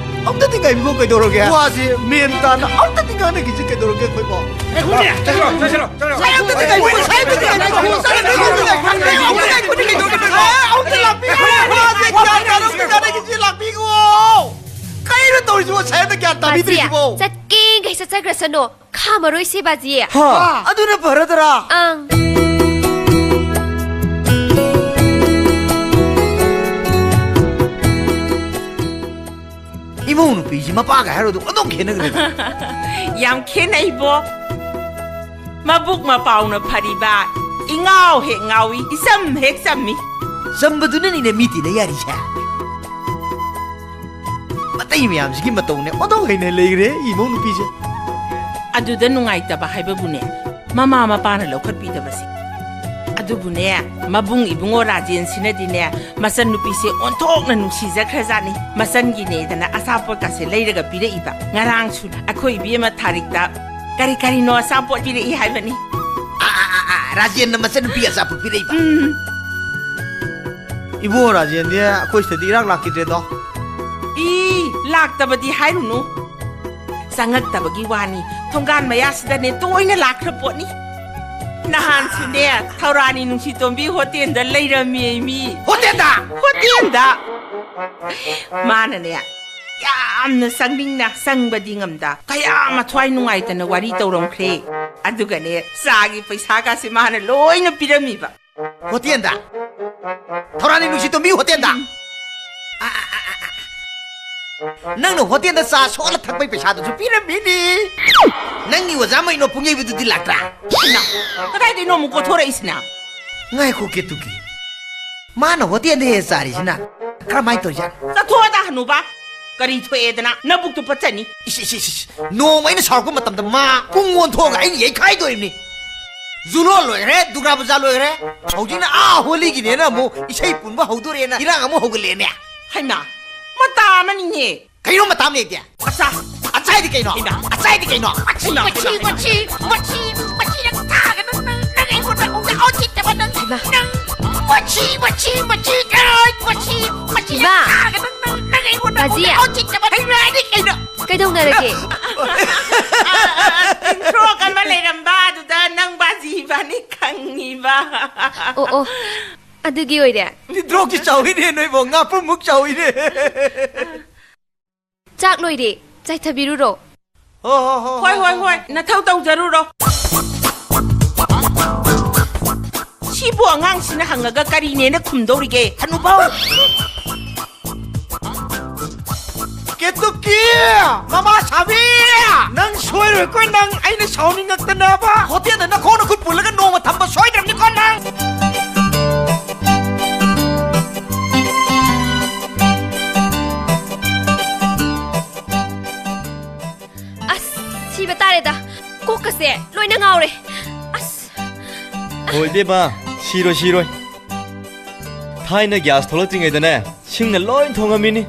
ꯑꯝꯇꯗꯤ ꯉꯥꯏꯕꯤꯈꯣ, ꯀꯩꯗꯧꯔꯒꯦ? ꯋꯥꯁꯦ ꯃꯦꯟ ꯇꯥꯅ ꯑꯝꯇꯗꯤ ꯉꯥꯡꯅꯈꯤꯁꯤ, ꯀꯩꯗꯧꯔꯒꯦ ꯑꯩꯈꯣꯏꯕꯣ? ꯉꯥꯏꯈꯣꯅꯦ, ꯆꯠꯁꯤꯂꯣ, ꯆꯠꯁꯤꯂꯣ, ꯆꯠꯁꯤꯂꯣ꯫ ꯁꯥꯍꯦꯕ, ꯑꯝꯇꯗꯤ ꯉꯥꯏꯕꯤꯈꯣ, ꯁꯥꯍꯦꯕ, ꯑꯝꯇꯗꯤ ꯉꯥꯏꯕꯤꯈꯣ, ꯁꯥꯍꯦꯕ, ꯑꯝꯇ ꯂꯥꯛꯄꯤꯌꯣ꯫ ꯋꯥꯁꯦ ꯒ꯭ꯌꯥꯟ ꯇꯥꯅ ꯑꯝꯇ ꯉꯥꯡꯅꯈꯤꯁꯤ, ꯂꯥꯛꯄꯤꯈꯣ꯫ ꯀꯩꯅꯣ ꯇꯧꯔꯤꯁꯤꯕꯣ, ꯁꯥꯍꯦꯕꯅ ꯒ꯭ꯌꯥꯟ ꯇꯥꯕꯤꯗ꯭ꯔꯤꯁꯤꯕꯣ? ꯕꯥꯖꯤ, ꯆꯠꯀꯦꯡꯈꯩ ꯆꯠꯆꯈ꯭ꯔꯁꯅꯨ꯫ ꯈꯥꯝꯃꯔꯣꯏꯁꯦ, ꯕꯥꯖꯤ꯫ ꯍꯥ, ꯑꯗꯨꯅ ꯐꯔꯗ꯭ꯔꯥ? ꯑꯪ꯫ ꯏꯃꯧ ꯅꯨꯄꯤꯁꯤ ꯃꯄꯥꯒ ꯍꯥꯏꯔꯨꯔꯗꯤ ꯑꯣꯟꯊꯣꯛ ꯈꯦꯠꯅꯈ꯭ꯔꯦꯗ꯫ ꯌꯥꯝ ꯈꯦꯠꯅꯩꯕꯣ꯫ ꯃꯕꯨꯛ ꯃꯄꯥꯎꯅ ꯐꯔꯤꯕ, ꯏꯉꯥꯎ ꯍꯦꯛ ꯉꯥꯎꯏ, ꯏꯆꯝ ꯍꯦꯛ ꯆꯝꯃꯤ꯫ ꯆꯝꯕꯗꯨꯅꯅꯤꯅꯦ ꯃꯤ ꯇꯤꯟꯅ ꯌꯥꯔꯤꯁꯦ꯫ ꯃꯇꯩ ꯃꯌꯥꯝꯁꯤꯒꯤ ꯃꯇꯧꯅꯦ ꯑꯣꯟꯊꯣꯛ ꯍꯩꯅ ꯂꯩꯈ꯭ꯔꯦ ꯏꯃꯧ ꯅꯨꯄꯤꯁꯦ꯫ ꯑꯗꯨꯗ ꯅꯨꯡꯉꯥꯏꯇꯕ ꯍꯥꯏꯕꯕꯨꯅꯦ, ꯃꯃꯥ ꯃꯄꯥꯅ ꯂꯧꯈꯠꯄꯤꯗꯕꯁꯦ꯫ ꯑꯗꯨꯕꯨꯅꯦ, ꯃꯕꯨꯡ ꯏꯕꯨꯡꯉꯣ ꯔꯥꯖꯦꯟꯁꯤꯅꯗꯤꯅꯦ, ꯃꯆꯟꯅꯨꯄꯤꯁꯦ ꯑꯣꯟꯊꯣꯛꯅ ꯅꯨꯡꯁꯤꯖꯈ꯭ꯔꯖꯥꯠꯅꯤ꯫ ꯃꯆꯟꯒꯤꯅꯦꯗꯅ ꯑꯆꯥꯄꯣꯠꯀꯁꯦ ꯂꯩꯔꯒ ꯄꯤꯔꯛꯏꯕ꯫ ꯉꯔꯥꯡꯁꯨ ꯑꯩꯈꯣꯏ ꯏꯕꯦꯝꯃ ꯊꯥꯔꯤꯛꯇ ꯀꯔꯤ ꯀꯔꯤꯅꯣ ꯑꯆꯥꯄꯣꯠ ꯄꯤꯔꯛꯏ ꯍꯥꯏꯕꯅꯤ꯫ ꯑꯥ, ꯑꯥ, ꯑꯥ, ꯑꯥ, ꯔꯥꯖꯦꯟꯅ ꯃꯆꯟꯅꯨꯄꯤ ꯑꯆꯥꯄꯣꯠ ꯄꯤꯔꯛꯏꯕ꯫ ꯎꯝ꯫ ꯏꯕꯨꯡꯉꯣ ꯔꯥꯖꯦꯟꯗꯤ ꯑꯩꯈꯣꯏ ꯁꯤꯗꯗꯤ ꯏꯔꯥꯛ ꯂꯥꯛꯈꯤꯗ꯭ꯔꯦꯗꯣ꯫ ꯏ, ꯂꯥꯛꯇꯕꯗꯤ ꯍꯥꯏꯔꯨꯅꯨ꯫ ꯆꯪꯉꯛꯇꯕꯒꯤ ꯋꯥꯅꯤ, ꯊꯣꯡꯒꯥꯟ ꯃꯌꯥꯁꯤꯗꯅꯦ ꯇꯣꯏꯅ ꯂꯥꯛꯈ꯭ꯔ ꯄꯣꯠꯅꯤ꯫ ꯅꯍꯥꯟꯁꯨꯅꯦ, ꯊꯧꯔꯥꯅꯤ ꯅꯨꯡꯁꯤꯇꯣꯝꯕꯤ ꯍꯣꯇꯦꯜꯗ ꯂꯩꯔꯝꯃꯤ ꯃꯤ꯫ ꯍꯣꯇꯦꯜꯗ? ꯍꯣꯇꯦꯜꯗ꯫ ꯃꯥꯅꯅꯦ, ꯌꯥꯝꯅ ꯆꯪꯅꯤꯡꯅ ꯆꯪꯕꯗꯤ ꯉꯝꯗ, ꯀꯌꯥ ꯑꯃ ꯊꯋꯥꯏ ꯅꯨꯡꯉꯥꯏꯇꯅ ꯋꯥꯔꯤ ꯇꯧꯔꯝꯈ꯭ꯔꯦ꯫ ꯑꯗꯨꯒꯅꯦ, ꯆꯥꯒꯤ ꯄꯩꯁꯥꯒꯁꯦ ꯃꯥꯅ ꯂꯣꯏꯅ ꯄꯤꯔꯝꯃꯤꯕ꯫ ꯍꯣꯇꯦꯜꯗ? ꯊꯧꯔꯥꯅꯤ ꯅꯨꯡꯁꯤꯇꯣꯝꯕꯤ ꯍꯣꯇꯦꯜꯗ? ꯎꯝ꯫ ꯑ, ꯑ, ꯑ, ꯑ, ꯑ꯫ ꯅꯪꯅ ꯍꯣꯇꯦꯜꯗ ꯆꯥ ꯁꯣꯛꯂ ꯊꯛꯄꯩ ꯄꯩꯁꯥꯗꯨꯁꯨ ꯄꯤꯔꯝꯃꯤꯅꯤ꯫ ꯅꯪꯒꯤ ꯑꯣꯖꯥ ꯃꯩꯅꯣ ꯄꯨꯡꯌꯩꯕꯗꯨꯗꯤ ꯂꯥꯛꯇ꯭ꯔꯥ? ꯏꯃꯥ, ꯀꯗꯥꯏꯗꯩꯅꯣ ꯑꯃꯨꯛ ꯀꯣꯊꯣꯔꯛꯏꯁꯤꯅ? ꯉꯥꯏꯈꯣ, ꯀꯦꯇꯨꯀꯤ꯫ ꯃꯥꯅ ꯍꯣꯇꯦꯜꯗ ꯍꯦꯛ ꯆꯥꯔꯤꯁꯤꯅ ꯀꯔꯝꯍꯥꯏꯅ ꯇꯧꯔꯤꯖꯥꯠꯅꯣ? ꯆꯠꯊꯣꯛꯑꯗ ꯍꯅꯨꯕ꯫ ꯀꯔꯤ ꯊꯣꯛꯑꯦꯗꯅ ꯅꯕꯨꯛꯇꯨ ꯄꯠꯆꯅꯤ꯫ ꯏꯁ, ꯏꯁ, ꯏꯁ, ꯏꯁ꯫ ꯅꯣꯡꯃ ꯑꯩꯅ ꯁꯥꯎꯔꯛꯄ ꯃꯇꯝꯗ ꯃꯥ ꯄꯨꯡ ꯑꯣꯟꯊꯣꯛꯑꯒ ꯑꯩꯅ ꯌꯩꯈꯥꯏꯗꯣꯔꯤꯕꯅꯤ꯫ ꯖꯨꯂꯣꯟ ꯂꯣꯏꯈ꯭ꯔꯦ, ꯗꯨꯔꯒꯥ ꯄꯨꯖꯥ ꯂꯣꯏꯈ꯭ꯔꯦ꯫ ꯍꯧꯖꯤꯛꯅ ꯑꯥ ꯍꯣꯂꯤꯒꯤꯅꯦꯅ ꯑꯃꯨꯛ ꯏꯁꯩ ꯄꯨꯟꯕ ꯍꯧꯗꯣꯔꯦꯅ ꯏꯔꯥꯡ ꯑꯃꯨꯛ ꯍꯧꯒꯠꯂꯛꯑꯦꯅꯦ꯫ ꯍꯩꯃꯥ, ꯃꯇꯥ ꯑꯃꯅꯤꯅꯦ꯫ ꯀꯩꯅꯣ ꯃꯇꯥ ꯑꯃ ꯂꯩꯇꯦ? ꯑꯆꯥ꯫ ꯑꯆꯥꯏꯗꯤ ꯀꯩꯅꯣ? ꯍꯩꯃꯥ꯫ ꯑꯆꯥꯏꯗꯤ ꯀꯩꯅꯣ? ꯃꯆꯤ, ꯃꯆꯤ, ꯃꯆꯤ, ꯃꯆꯤ, ꯃꯆꯤ ꯅꯪ ꯊꯥꯒꯅꯨ, ꯅꯪ, ꯅꯪ ꯑꯩꯉꯣꯟꯗ ꯍꯧꯖꯤꯛ ꯍꯧꯖꯤꯛꯇꯕ ꯅꯪ, ꯍꯩꯃꯥ꯫ ꯅꯪ ꯃꯆꯤ, ꯃꯆꯤ, ꯃꯆꯤ, ꯑꯩ ꯃꯆꯤ, ꯃꯆꯤ ꯅꯪ ꯏꯃꯥ! ꯊꯥꯒꯅꯨ, ꯅꯪ, ꯅꯪ ꯑꯩꯉꯣꯟꯗ ꯕꯥꯖꯤ! ꯍꯧꯖꯤꯛ ꯍꯧꯖꯤꯛꯇꯕ ꯅꯪ ꯍꯥꯏꯗꯤ ꯀꯩꯅꯣ? ꯀꯩꯗꯧꯅꯔꯒꯦ? ꯏꯟꯊ꯭ꯔꯣꯛ ꯑꯃ ꯂꯩꯔꯝꯕ ꯑꯗꯨꯗ ꯅꯪ ꯕꯥꯖꯤ ꯏꯕꯥꯅꯤ ꯈꯪꯉꯤꯕ꯫ ꯑꯣ, ꯑꯣ꯫ ꯑꯗꯨꯒꯤ ꯑꯣꯏꯔꯦ꯫ ꯏꯟꯊ꯭ꯔꯣꯛꯀꯤ ꯆꯥꯎꯏꯅꯦ ꯅꯣꯏꯕꯣ, ꯉꯥꯄ꯭ꯔꯨꯝꯃꯨꯛ ꯆꯥꯎꯏꯅꯦ꯫ ꯆꯥꯛ ꯂꯣꯏꯔꯦ, ꯆꯥꯏꯊꯕꯤꯔꯨꯔꯣ꯫ ꯍꯣ, ꯍꯣ, ꯍꯣ, ꯍꯣꯏ, ꯍꯣ, ꯍꯣꯏ, ꯍꯣ, ꯍꯣꯏ, ꯍꯣ꯫ ꯅꯊꯧ ꯇꯧꯖꯔꯨꯔꯣ꯫ ꯁꯤꯕꯨ ꯑꯉꯥꯡꯁꯤꯅ ꯍꯪꯉꯒ ꯀꯔꯤꯅꯦꯅ ꯈꯨꯝꯗꯧꯔꯤꯒꯦ? ꯍꯅꯨꯕꯧ! ꯀꯦꯇꯨꯀꯤ! ꯃꯃꯥ ꯁꯥꯕꯤ! ꯅꯪ ꯁꯣꯏꯔꯣꯏꯀꯣ ꯅꯪ, ꯑꯩꯅ ꯁꯥꯎꯅꯤꯡꯉꯛꯇꯅꯕ꯫ ꯍꯣꯇꯦꯜꯗ ꯅꯈꯣꯡ ꯅꯈꯨꯠ ꯄꯨꯜꯂꯒ ꯅꯣꯡꯃ ꯊꯝꯕ ꯁꯣꯏꯗ꯭ꯔꯕꯅꯤꯀꯣ ꯅꯪ꯫ ꯑꯁ, ꯁꯤꯕ ꯇꯥꯔꯦꯗ꯫ ꯀꯣꯛꯀꯁꯦ ꯂꯣꯏꯅ ꯉꯥꯎꯔꯦ꯫ ꯑꯁ꯫ ꯍꯣꯏ ꯏꯕꯦꯝꯃ, ꯁꯤꯔꯣꯏ, ꯁꯤꯔꯣꯏ꯫ ꯊꯥꯏꯅ ꯒ꯭ꯌꯥꯁ ꯊꯣꯛꯂꯛꯇ꯭ꯔꯤꯉꯩꯗꯅꯦ, ꯁꯤꯡꯅ ꯂꯣꯏ ꯊꯣꯡꯉꯝꯃꯤꯅꯤ꯫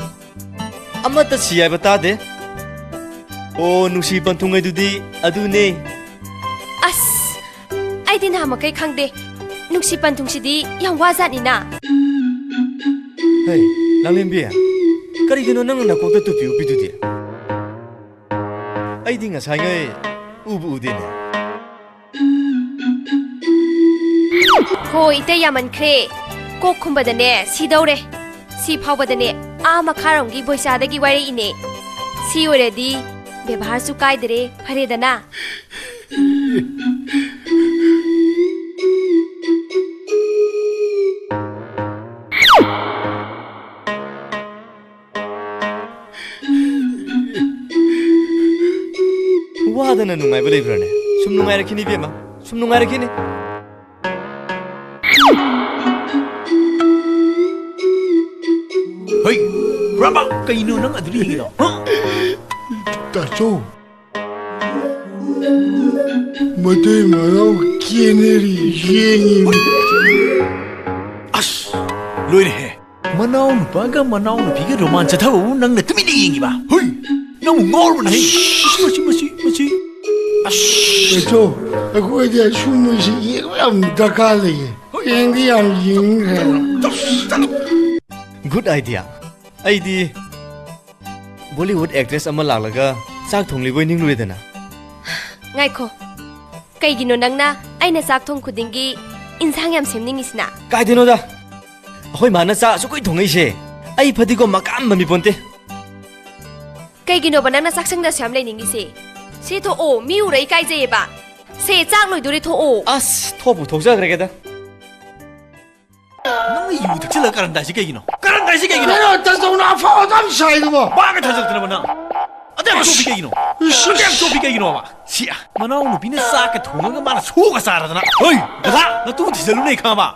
ꯑꯃꯠꯇ ꯁꯤ ꯍꯥꯏꯕ ꯇꯥꯗꯦ꯫ ꯑꯣ, ꯅꯨꯡꯁꯤ ꯄꯟꯊꯨꯡꯉꯩꯗꯨꯗꯤ ꯑꯗꯨꯅꯦ꯫ ꯑꯁ, ꯑꯩꯗꯤ ꯅꯍꯥꯟꯃꯈꯩ ꯈꯪꯗꯦ꯫ ꯅꯨꯡꯁꯤ ꯄꯟꯊꯨꯡꯁꯤꯗꯤ ꯌꯥꯝ ꯋꯥꯖꯥꯠꯅꯤꯅ꯫ ꯍꯩ, ꯂꯥꯡꯂꯦꯝꯕꯤ, ꯀꯔꯤꯒꯤꯅꯣ ꯅꯪꯅ ꯅꯀꯣꯛꯇ ꯇꯨꯄꯤ ꯎꯞꯄꯤꯗꯨꯗꯤ? ꯑꯩꯗꯤ ꯉꯁꯥꯏꯉꯩ ꯎꯕꯨ ꯎꯗꯦꯅꯦ꯫ ꯍꯣꯏ, ꯏꯇꯩ ꯌꯥꯝꯃꯟꯈ꯭ꯔꯦ꯫ ꯀꯣꯛ ꯈꯨꯝꯕꯗꯅꯦ ꯁꯤꯗꯧꯔꯦ꯫ ꯁꯤ ꯐꯥꯎꯕꯗꯅꯦ ꯑꯥ ꯃꯈꯥꯔꯣꯝꯒꯤ ꯕꯣꯏꯆꯥꯗꯒꯤ ꯋꯥꯏꯔꯛꯏꯅꯦ꯫ ꯁꯤ ꯑꯣꯏꯔꯗꯤ ꯕꯦꯕꯥꯔꯁꯨ ꯀꯥꯏꯗꯔꯦ, ꯐꯔꯦꯗꯅ꯫ ꯋꯥꯗꯅ ꯅꯨꯡꯉꯥꯏꯕ ꯂꯩꯕ꯭ꯔꯥꯅꯦ? ꯁꯨꯝ ꯅꯨꯡꯉꯥꯏꯔꯛꯈꯤꯅꯤ, ꯏꯕꯦꯝꯃ, ꯁꯨꯝ ꯅꯨꯡꯉꯥꯏꯔꯛꯈꯤꯅꯤ꯫ ꯍꯩ, ꯔꯥꯃ, ꯀꯩꯅꯣ ꯅꯪ ꯑꯗꯨꯗ ꯌꯦꯡꯉꯤꯗꯣ? ꯍꯥ? ꯇꯥꯆꯧ, ꯃꯇꯩ ꯃꯅꯥꯎ ꯀꯦꯅꯔꯤ, ꯌꯦꯡꯉꯤ꯫ ꯑꯁ, ꯂꯣꯏꯔꯦꯍꯦ꯫ ꯃꯅꯥꯎ ꯅꯨꯄꯥꯒ ꯃꯅꯥꯎ ꯅꯨꯄꯤꯒ ꯔꯣꯃꯥꯟ ꯆꯠꯊꯕꯕꯨ ꯅꯪꯅ ꯇꯨꯃꯤꯟꯅ ꯌꯦꯡꯉꯤꯕ? ꯍꯨꯏ! ꯅꯪꯕꯨ ꯉꯥꯎꯔꯕꯅꯦ? ꯃꯁꯤ, ꯃꯁꯤ, ꯃꯁꯤ, ꯃꯁꯤ꯫ ꯑꯁ! ꯕꯦꯆꯣ, ꯑꯩꯈꯣꯏꯗꯤ ꯑꯁꯨꯝꯕꯁꯤ ꯌꯦꯡꯕ ꯌꯥꯝ ꯗꯔꯀꯥꯔ ꯂꯩꯌꯦ꯫ ꯍꯣꯏ꯫ ꯌꯦꯡꯗꯤ ꯌꯥꯝ ꯌꯦꯡꯅꯤꯡꯈ꯭ꯔꯦꯕ꯫ ꯆꯠꯂꯣ, ꯆꯠꯂꯣ꯫ Good idea꯫ ꯑꯩꯗꯤ Bollywood actress ꯑꯃ ꯂꯥꯛꯂꯒ ꯆꯥꯛ ꯊꯣꯡꯂꯤꯕꯣꯏ ꯅꯤꯡꯂꯨꯔꯦꯗꯅ꯫ ꯉꯥꯏꯈꯣ, ꯀꯩꯒꯤꯅꯣ ꯅꯪꯅ ꯑꯩꯅ ꯆꯥꯛ ꯊꯣꯡ ꯈꯨꯗꯤꯡꯒꯤ ꯏꯟꯁꯥꯡ ꯌꯥꯝ ꯁꯦꯝꯅꯤꯡꯉꯤꯁꯤꯅ? ꯀꯥꯏꯗꯩꯅꯣꯗ? ꯑꯩꯈꯣꯏ ꯃꯥꯅ ꯆꯥꯛ ꯑꯁꯨꯛ ꯀꯨꯏ ꯊꯣꯡꯉꯛꯏꯁꯦ, ꯑꯩ ꯐꯗꯤꯒꯣꯝ ꯃꯀꯥ ꯑꯃ ꯃꯃꯤ ꯄꯣꯟꯇꯦ꯫ ꯀꯩꯒꯤꯅꯣꯕ ꯅꯪꯅ ꯆꯥꯛꯁꯪꯗ ꯑꯁꯨꯛ ꯌꯥꯝ ꯂꯩꯅꯤꯡꯉꯤꯁꯦ? ꯁꯤ ꯊꯣꯛꯑꯣ, ꯃꯤ ꯎꯔ ꯏꯀꯥꯏꯖꯩꯌꯦꯕ꯫ ꯁꯦ, ꯆꯥꯛ ꯂꯣꯏꯗꯣꯔꯦ, ꯊꯣꯛꯑꯣ꯫ ꯑꯁ, ꯊꯣꯛꯄꯨ ꯊꯣꯛꯆꯈ꯭ꯔꯒꯦꯗ꯫ ꯅꯪꯅ ꯌꯨ ꯊꯛꯆꯤꯜꯂꯒ ꯀꯔꯟ ꯇꯥꯏꯁꯤ ꯀꯩꯒꯤꯅꯣ? ꯀꯔꯟ ꯇꯥꯏꯁꯤ ꯀꯩꯒꯤꯅꯣ? ꯀꯩꯅꯣ, ꯇꯥꯆꯧꯅ ꯑꯐꯥꯎ ꯑꯗꯨꯝ ꯁꯥꯏꯗꯨꯕꯣ? ꯕꯥꯒ ꯊꯥꯖꯤꯜꯂꯛꯇꯅꯕ ꯅꯪ꯫ ꯑꯗꯨ ꯌꯥꯝ ꯆꯣꯞꯄꯤ ꯀꯩꯒꯤꯅꯣ? ꯏꯁ! ꯑꯗꯨ ꯌꯥꯝ ꯆꯣꯞꯄꯤ ꯀꯩꯒꯤꯅꯣꯕ? ꯁꯤ, ꯃꯅꯥꯎ ꯅꯨꯄꯤꯅ ꯆꯥꯛꯀ ꯊꯣꯡꯉꯒ ꯃꯥꯅ ꯁꯣꯛꯑꯒ ꯆꯥꯔꯗꯅ꯫ ꯍꯣꯏ, ꯗꯗꯥ, ꯅꯇꯨ ꯊꯤꯖꯤꯜꯂꯨꯅꯦ ꯈꯪꯉꯕ?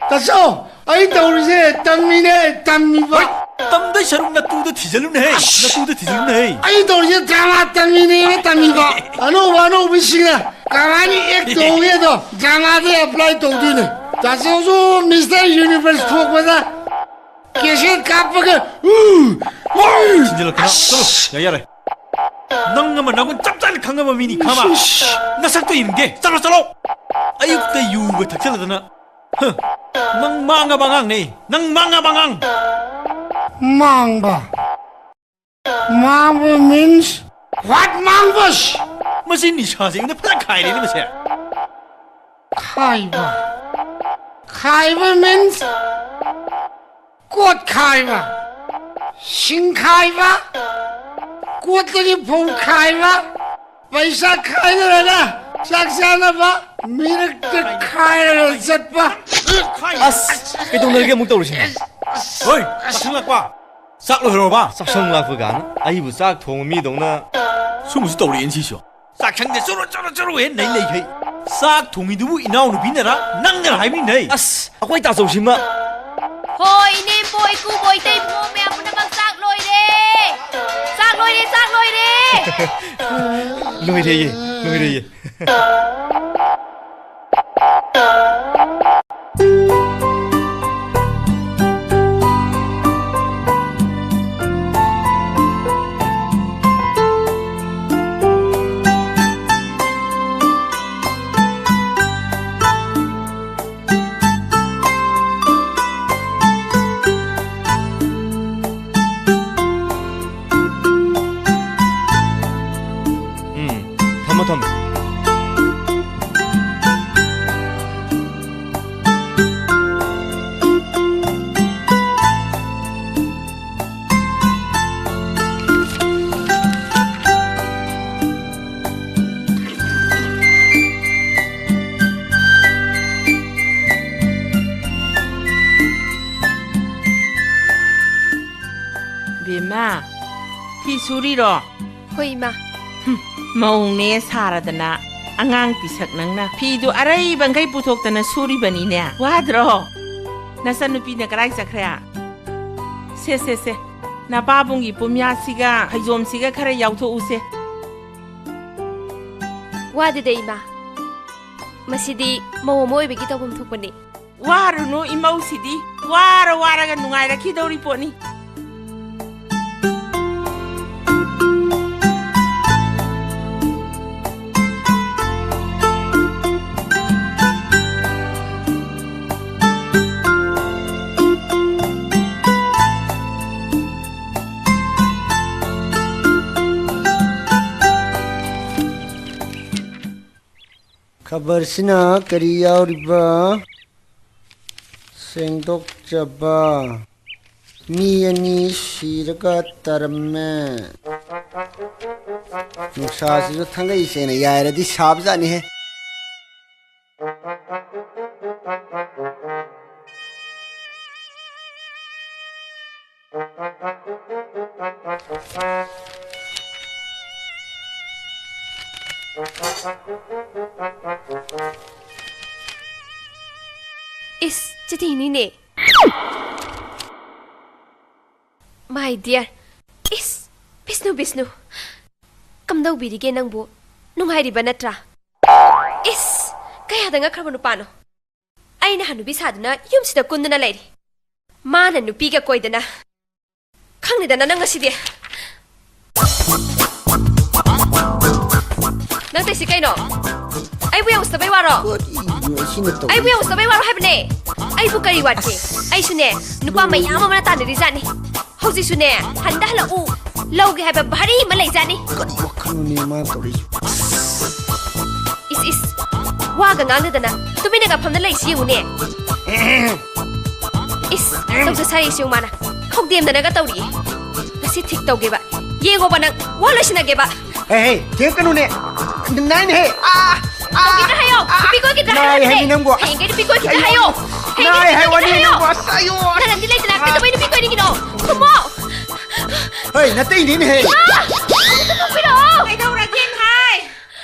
ꯇꯥꯆꯧ, ꯑꯩ ꯇꯧꯔꯤꯁꯦ ꯇꯝꯃꯤꯅꯦ, ꯇꯝꯃꯤꯕ꯫ ꯍꯣꯏ, ꯇꯝꯗꯣꯏ ꯁꯔꯨꯛ ꯅꯇꯨꯗ ꯊꯤꯖꯤꯜꯂꯨꯅꯦꯍꯦ, ꯅꯇꯨꯗ ꯊꯤꯖꯤꯜꯂꯨꯅꯦꯍꯦ꯫ ꯑꯩ ꯇꯧꯔꯤꯁꯦ ꯗ꯭ꯔꯃꯥ ꯇꯝꯃꯤꯅꯦꯕ, ꯇꯝꯃꯤꯕ꯫ ꯑꯅꯧꯕ ꯑꯅꯧꯕꯁꯤꯡꯅ ꯀꯃꯥꯏꯅ act ꯇꯧꯒꯦꯗꯣ ꯗ꯭ꯔꯃꯥꯗ apply ꯇꯧꯗꯣꯏꯅꯦ꯫ ꯇꯥꯆꯧꯁꯨ Mister Universe ꯊꯣꯛꯄꯗ cassette ꯀꯥꯞꯄꯒ, ꯎ, ꯎ꯫ ꯊꯤꯟꯖꯤꯜꯂꯛꯇꯅ꯫ ꯆꯠꯂꯣ, ꯌꯥꯔꯦ, ꯌꯥꯔꯦ꯫ ꯅꯪ ꯑꯃ ꯅꯒꯨꯟ ꯆꯞ ꯆꯥꯅ ꯈꯪꯉꯕ ꯃꯤꯅꯤ, ꯈꯪꯉꯕ? ꯏꯁ, ꯏꯁ꯫ ꯅꯁꯛꯇꯣ ꯌꯦꯡꯒꯦ꯫ ꯆꯠꯂꯣ, ꯆꯠꯂꯣ꯫ ꯑꯌꯨꯛꯇ ꯌꯨꯒ ꯊꯛꯆꯜꯂꯗꯅ꯫ ꯍ, ꯅꯪ ꯃꯥꯡꯉꯕ ꯑꯉꯥꯡꯅꯦ꯫ ꯅꯪ ꯃꯥꯡꯉꯕ ꯑꯉꯥꯡ꯫ ꯃꯥꯡꯕ? ꯃꯥꯡꯕ means what? ꯃꯥꯡꯕ? ꯃꯁꯤ ꯅꯤꯁꯥꯁꯦ ꯑꯩꯉꯣꯟꯗ ꯐꯖꯅ ꯈꯥꯏꯔꯦꯅꯦ ꯃꯁꯦ꯫ ꯈꯥꯏꯕ? ꯈꯥꯏꯕ means ꯀꯣꯠ ꯈꯥꯏꯕ꯫ ꯁꯤꯡ ꯈꯥꯏꯕ, ꯀꯣꯠꯇꯒꯤ ꯐꯧ ꯈꯥꯏꯕ, ꯄꯩꯁꯥ ꯈꯥꯏꯅꯔꯒ ꯆꯥꯛ ꯆꯥꯅꯕ ꯃꯤꯔꯛꯇ ꯈꯥꯏꯔꯒ ꯆꯠꯄ꯫ ꯑꯁ, ꯀꯩꯗꯧꯅꯔꯒꯦ ꯑꯃꯨꯛ ꯇꯧꯔꯤꯁꯤꯅ? ꯍꯣꯏ, ꯆꯥꯛꯁꯪ ꯂꯥꯛꯄ꯫ ꯆꯥꯛ ꯂꯣꯏꯍꯧꯔꯕ? ꯆꯥꯛꯁꯪ ꯂꯥꯛꯄ ꯀꯥꯏꯅ ꯑꯩꯕꯨ ꯆꯥꯛ ꯊꯣꯡꯕ ꯃꯤꯗꯧꯅ꯫ ꯁꯨꯝꯕꯁꯨ ꯇꯧꯔꯛꯑꯦꯅꯦ ꯁꯤꯁꯨ꯫ ꯆꯥꯛꯁꯪꯗ ꯆꯨꯔꯨ ꯆꯨꯔꯨ ꯆꯨꯔꯨ ꯍꯦꯟ ꯅꯩ ꯂꯩꯈꯩ꯫ ꯆꯥꯛ ꯊꯣꯡꯉꯤꯗꯨꯕꯨ ꯏꯅꯥꯎꯅꯨꯄꯤꯅꯔ ꯅꯪꯅꯔ ꯍꯥꯏꯕꯅꯤꯅꯦ꯫ ꯑꯁ, ꯑꯩꯈꯣꯏ ꯇꯥꯆꯧꯁꯤꯃ꯫ ꯍꯣꯏ, ꯏꯅꯦ, ꯏꯕꯣꯛ, ꯏꯀꯨꯕꯣꯛ, ꯏꯇꯩ, ꯏꯕꯨꯡꯉꯣ ꯃꯌꯥꯝ ꯄꯨꯝꯅꯃꯛ ꯆꯥꯛ ꯂꯣꯏꯔꯦ꯫ ꯆꯥꯛ ꯂꯣꯏꯔꯦ, ꯆꯥꯛ ꯂꯣꯏꯔꯦ꯫ ꯂꯣꯏꯔꯦꯌꯦ, ꯂꯣꯏꯔꯦꯌꯦ꯫ ꯎꯝ, ꯊꯝꯃꯣ, ꯊꯝꯃꯣ꯫ ꯕꯦꯝꯃ, ꯐꯤ ꯁꯨꯔꯤꯔꯣ? ꯍꯣꯏ, ꯏꯃꯥ꯫ ꯍꯨꯝ, ꯃꯧꯅꯦ ꯁꯥꯔꯗꯅ ꯑꯉꯥꯡ ꯄꯤꯁꯛ ꯅꯪꯅ ꯐꯤꯗꯨ ꯑꯔꯩꯕꯈꯩ ꯄꯨꯊꯣꯛꯇꯅ ꯁꯨꯔꯤꯕꯅꯤꯅꯦ꯫ ꯋꯥꯗ꯭ꯔꯣ? ꯅꯆꯟꯅꯨꯄꯤꯅ ꯀꯗꯥꯏ ꯆꯠꯈ꯭ꯔꯦ? ꯁꯦ, ꯁꯦ, ꯁꯦ, ꯅꯄꯥꯕꯨꯡꯒꯤ ꯄꯨꯝꯌꯥꯠꯁꯤꯒ ꯐꯩꯖꯣꯝꯁꯤꯒ ꯈꯔ ꯌꯥꯎꯊꯣꯛꯎꯁꯦ꯫ ꯋꯥꯗꯦꯗ, ꯏꯃꯥ꯫ ꯃꯁꯤꯗꯤ ꯃꯧ ꯑꯃ ꯑꯣꯏꯕꯒꯤ ꯇꯧꯐꯝ ꯊꯣꯛꯄꯅꯤ꯫ ꯋꯥꯔꯨꯅꯨ ꯏꯃꯧꯁꯤꯗꯤ, ꯋꯥꯔ ꯋꯥꯔꯒ ꯅꯨꯡꯉꯥꯏꯔꯛꯈꯤꯗꯧꯔꯤ ꯄꯣꯠꯅꯤ꯫ ꯈꯕꯔꯁꯤꯅ ꯀꯔꯤ ꯌꯥꯎꯔꯤꯕ? ꯁꯦꯡꯗꯣꯛꯆꯕ꯫ ꯃꯤ ꯑꯅꯤ ꯁꯤꯔꯒ ꯇꯥꯔꯝꯃꯦ꯫ ꯅꯨꯡꯁꯥꯁꯤꯁꯨ ꯊꯥꯡꯒꯩ ꯁꯦꯡꯅ ꯌꯥꯏꯔꯗꯤ ꯁꯥꯕꯖꯥꯠꯅꯤꯍꯦ꯫ ꯏꯁ, ꯆꯤꯊꯤꯅꯤꯅꯦ꯫ My dear. ꯏꯁ, ꯕꯤꯁꯅꯨ, ꯕꯤꯁꯅꯨ꯫ ꯀꯝꯗꯧꯕꯤꯔꯤꯒꯦ ꯅꯪꯕꯨ? ꯅꯨꯡꯉꯥꯏꯔꯤꯕ ꯅꯠꯇ꯭ꯔꯥ? ꯏꯁ, ꯀꯌꯥꯗ ꯉꯛꯈ꯭ꯔꯕ ꯅꯨꯄꯥꯅꯣ? ꯑꯩꯅ ꯍꯅꯨꯕꯤ ꯁꯥꯗꯨꯅ ꯌꯨꯝꯁꯤꯗ ꯀꯨꯟꯗꯨꯅ ꯂꯩꯔꯤ꯫ ꯃꯥꯅ ꯅꯨꯄꯤꯒ ꯀꯣꯏꯗꯅ꯫ ꯈꯪꯅꯤꯗꯅ ꯅꯪ ꯉꯁꯤꯗꯤ꯫ ꯅꯪ ꯇꯧꯏꯁꯤ ꯀꯩꯅꯣ? ꯑꯩꯕꯨ ꯌꯥꯝ ꯎꯁꯤꯠꯇꯕꯩ ꯋꯥꯔꯣ? ꯀꯔꯤꯅꯣ ꯁꯤꯅ ꯇꯧꯔꯤꯁꯤ? ꯑꯩꯕꯨ ꯌꯥꯝ ꯎꯁꯤꯠꯇꯕꯩ ꯋꯥꯔꯣ ꯍꯥꯏꯕꯅꯦ꯫ ꯑꯩꯕꯨ ꯀꯔꯤ ꯋꯥꯠꯀꯦ? ꯑꯁ꯫ ꯑꯩꯁꯨꯅꯦ, ꯅꯨꯄꯥ ꯃꯌꯥꯝ ꯑꯃꯅ ꯇꯥꯟꯅꯔꯤꯖꯥꯠꯅꯤ꯫ ꯍꯧꯖꯤꯛꯁꯨꯅꯦ, ꯍꯟꯗ ꯍꯜꯂꯛꯎ, ꯂꯧꯒꯦ ꯍꯥꯏꯕ ꯚꯥꯔꯤ ꯑꯃ ꯂꯩꯖꯥꯠꯅꯤ꯫ ꯀꯔꯤ ꯋꯥꯈꯜꯅꯣꯅꯦ ꯃꯥꯅ ꯇꯧꯔꯤꯁꯤ? ꯏꯁ, ꯏꯁ, ꯋꯥꯒ ꯉꯥꯡꯗꯗꯅ ꯇꯨꯃꯤꯟꯅꯒ ꯐꯝꯅ ꯂꯩꯁꯤ ꯌꯦꯡꯉꯨꯅꯦ꯫ ꯏꯁ, ꯇꯧꯖ ꯁꯥꯔꯤꯁꯤ ꯌꯦꯡꯉꯨ ꯃꯥꯅ꯫ ꯈꯧꯗꯦꯝꯗꯅꯒ ꯇꯧꯔꯤꯌꯦ꯫ ꯉꯁꯤ ꯊꯤꯛ ꯇꯧꯒꯦꯕ꯫ ꯌꯦꯡꯉꯣꯕ ꯅꯪ, ꯋꯥ ꯂꯣꯏꯁꯤꯟꯅꯒꯦꯕ꯫ ꯍꯦ, ꯍꯦ, ꯊꯦꯡꯀꯅꯨꯅꯦ꯫ ꯅꯥꯏꯅꯦꯍꯦ꯫ ꯑꯥ, ꯑꯥ, ꯇꯧꯈꯤꯗ꯭ꯔꯥ ꯍꯥꯏꯌꯣ? ꯑꯥ, ꯅꯨꯄꯤ ꯀꯣꯏꯈꯤꯗ꯭ꯔꯥ ꯅꯥꯏ ꯍꯥꯏꯕꯅꯦ? ꯍꯥꯏꯃꯤ ꯅꯪꯕꯨ꯫ ꯍꯌꯦꯡꯒꯩ ꯅꯨꯄꯤ ꯀꯣꯏꯈꯤꯗ꯭ꯔꯥ ꯑꯌꯣ, ꯍꯥꯏꯌꯣ? ꯅꯥꯏ ꯍꯥꯏ ꯍꯌꯦꯡꯒꯩ ꯋꯥꯅꯤ ꯅꯨꯄꯤ ꯅꯪꯕꯨ꯫ ꯀꯣꯏꯈꯤꯗ꯭ꯔꯥ ꯍꯥꯏꯌꯣ? ꯑꯁ, ꯑꯌꯣ, ꯑꯁ꯫ ꯅꯔꯟꯗꯤ ꯂꯩꯇꯅ ꯑꯥ꯫ ꯀꯩꯗꯧꯕꯩ ꯅꯨꯄꯤ ꯀꯣꯏꯅꯤꯡꯉꯤꯅꯣ? ꯈꯨꯝꯃꯣ! ꯍꯩ, ꯅꯇꯩꯅꯤꯅꯦꯍꯦ꯫ ꯑꯥ! ꯑꯃꯨꯛꯇ ꯈꯨꯝꯕꯤꯔꯛꯑꯣ! ꯀꯩꯗꯧꯔꯒꯦ ꯍꯥꯏ?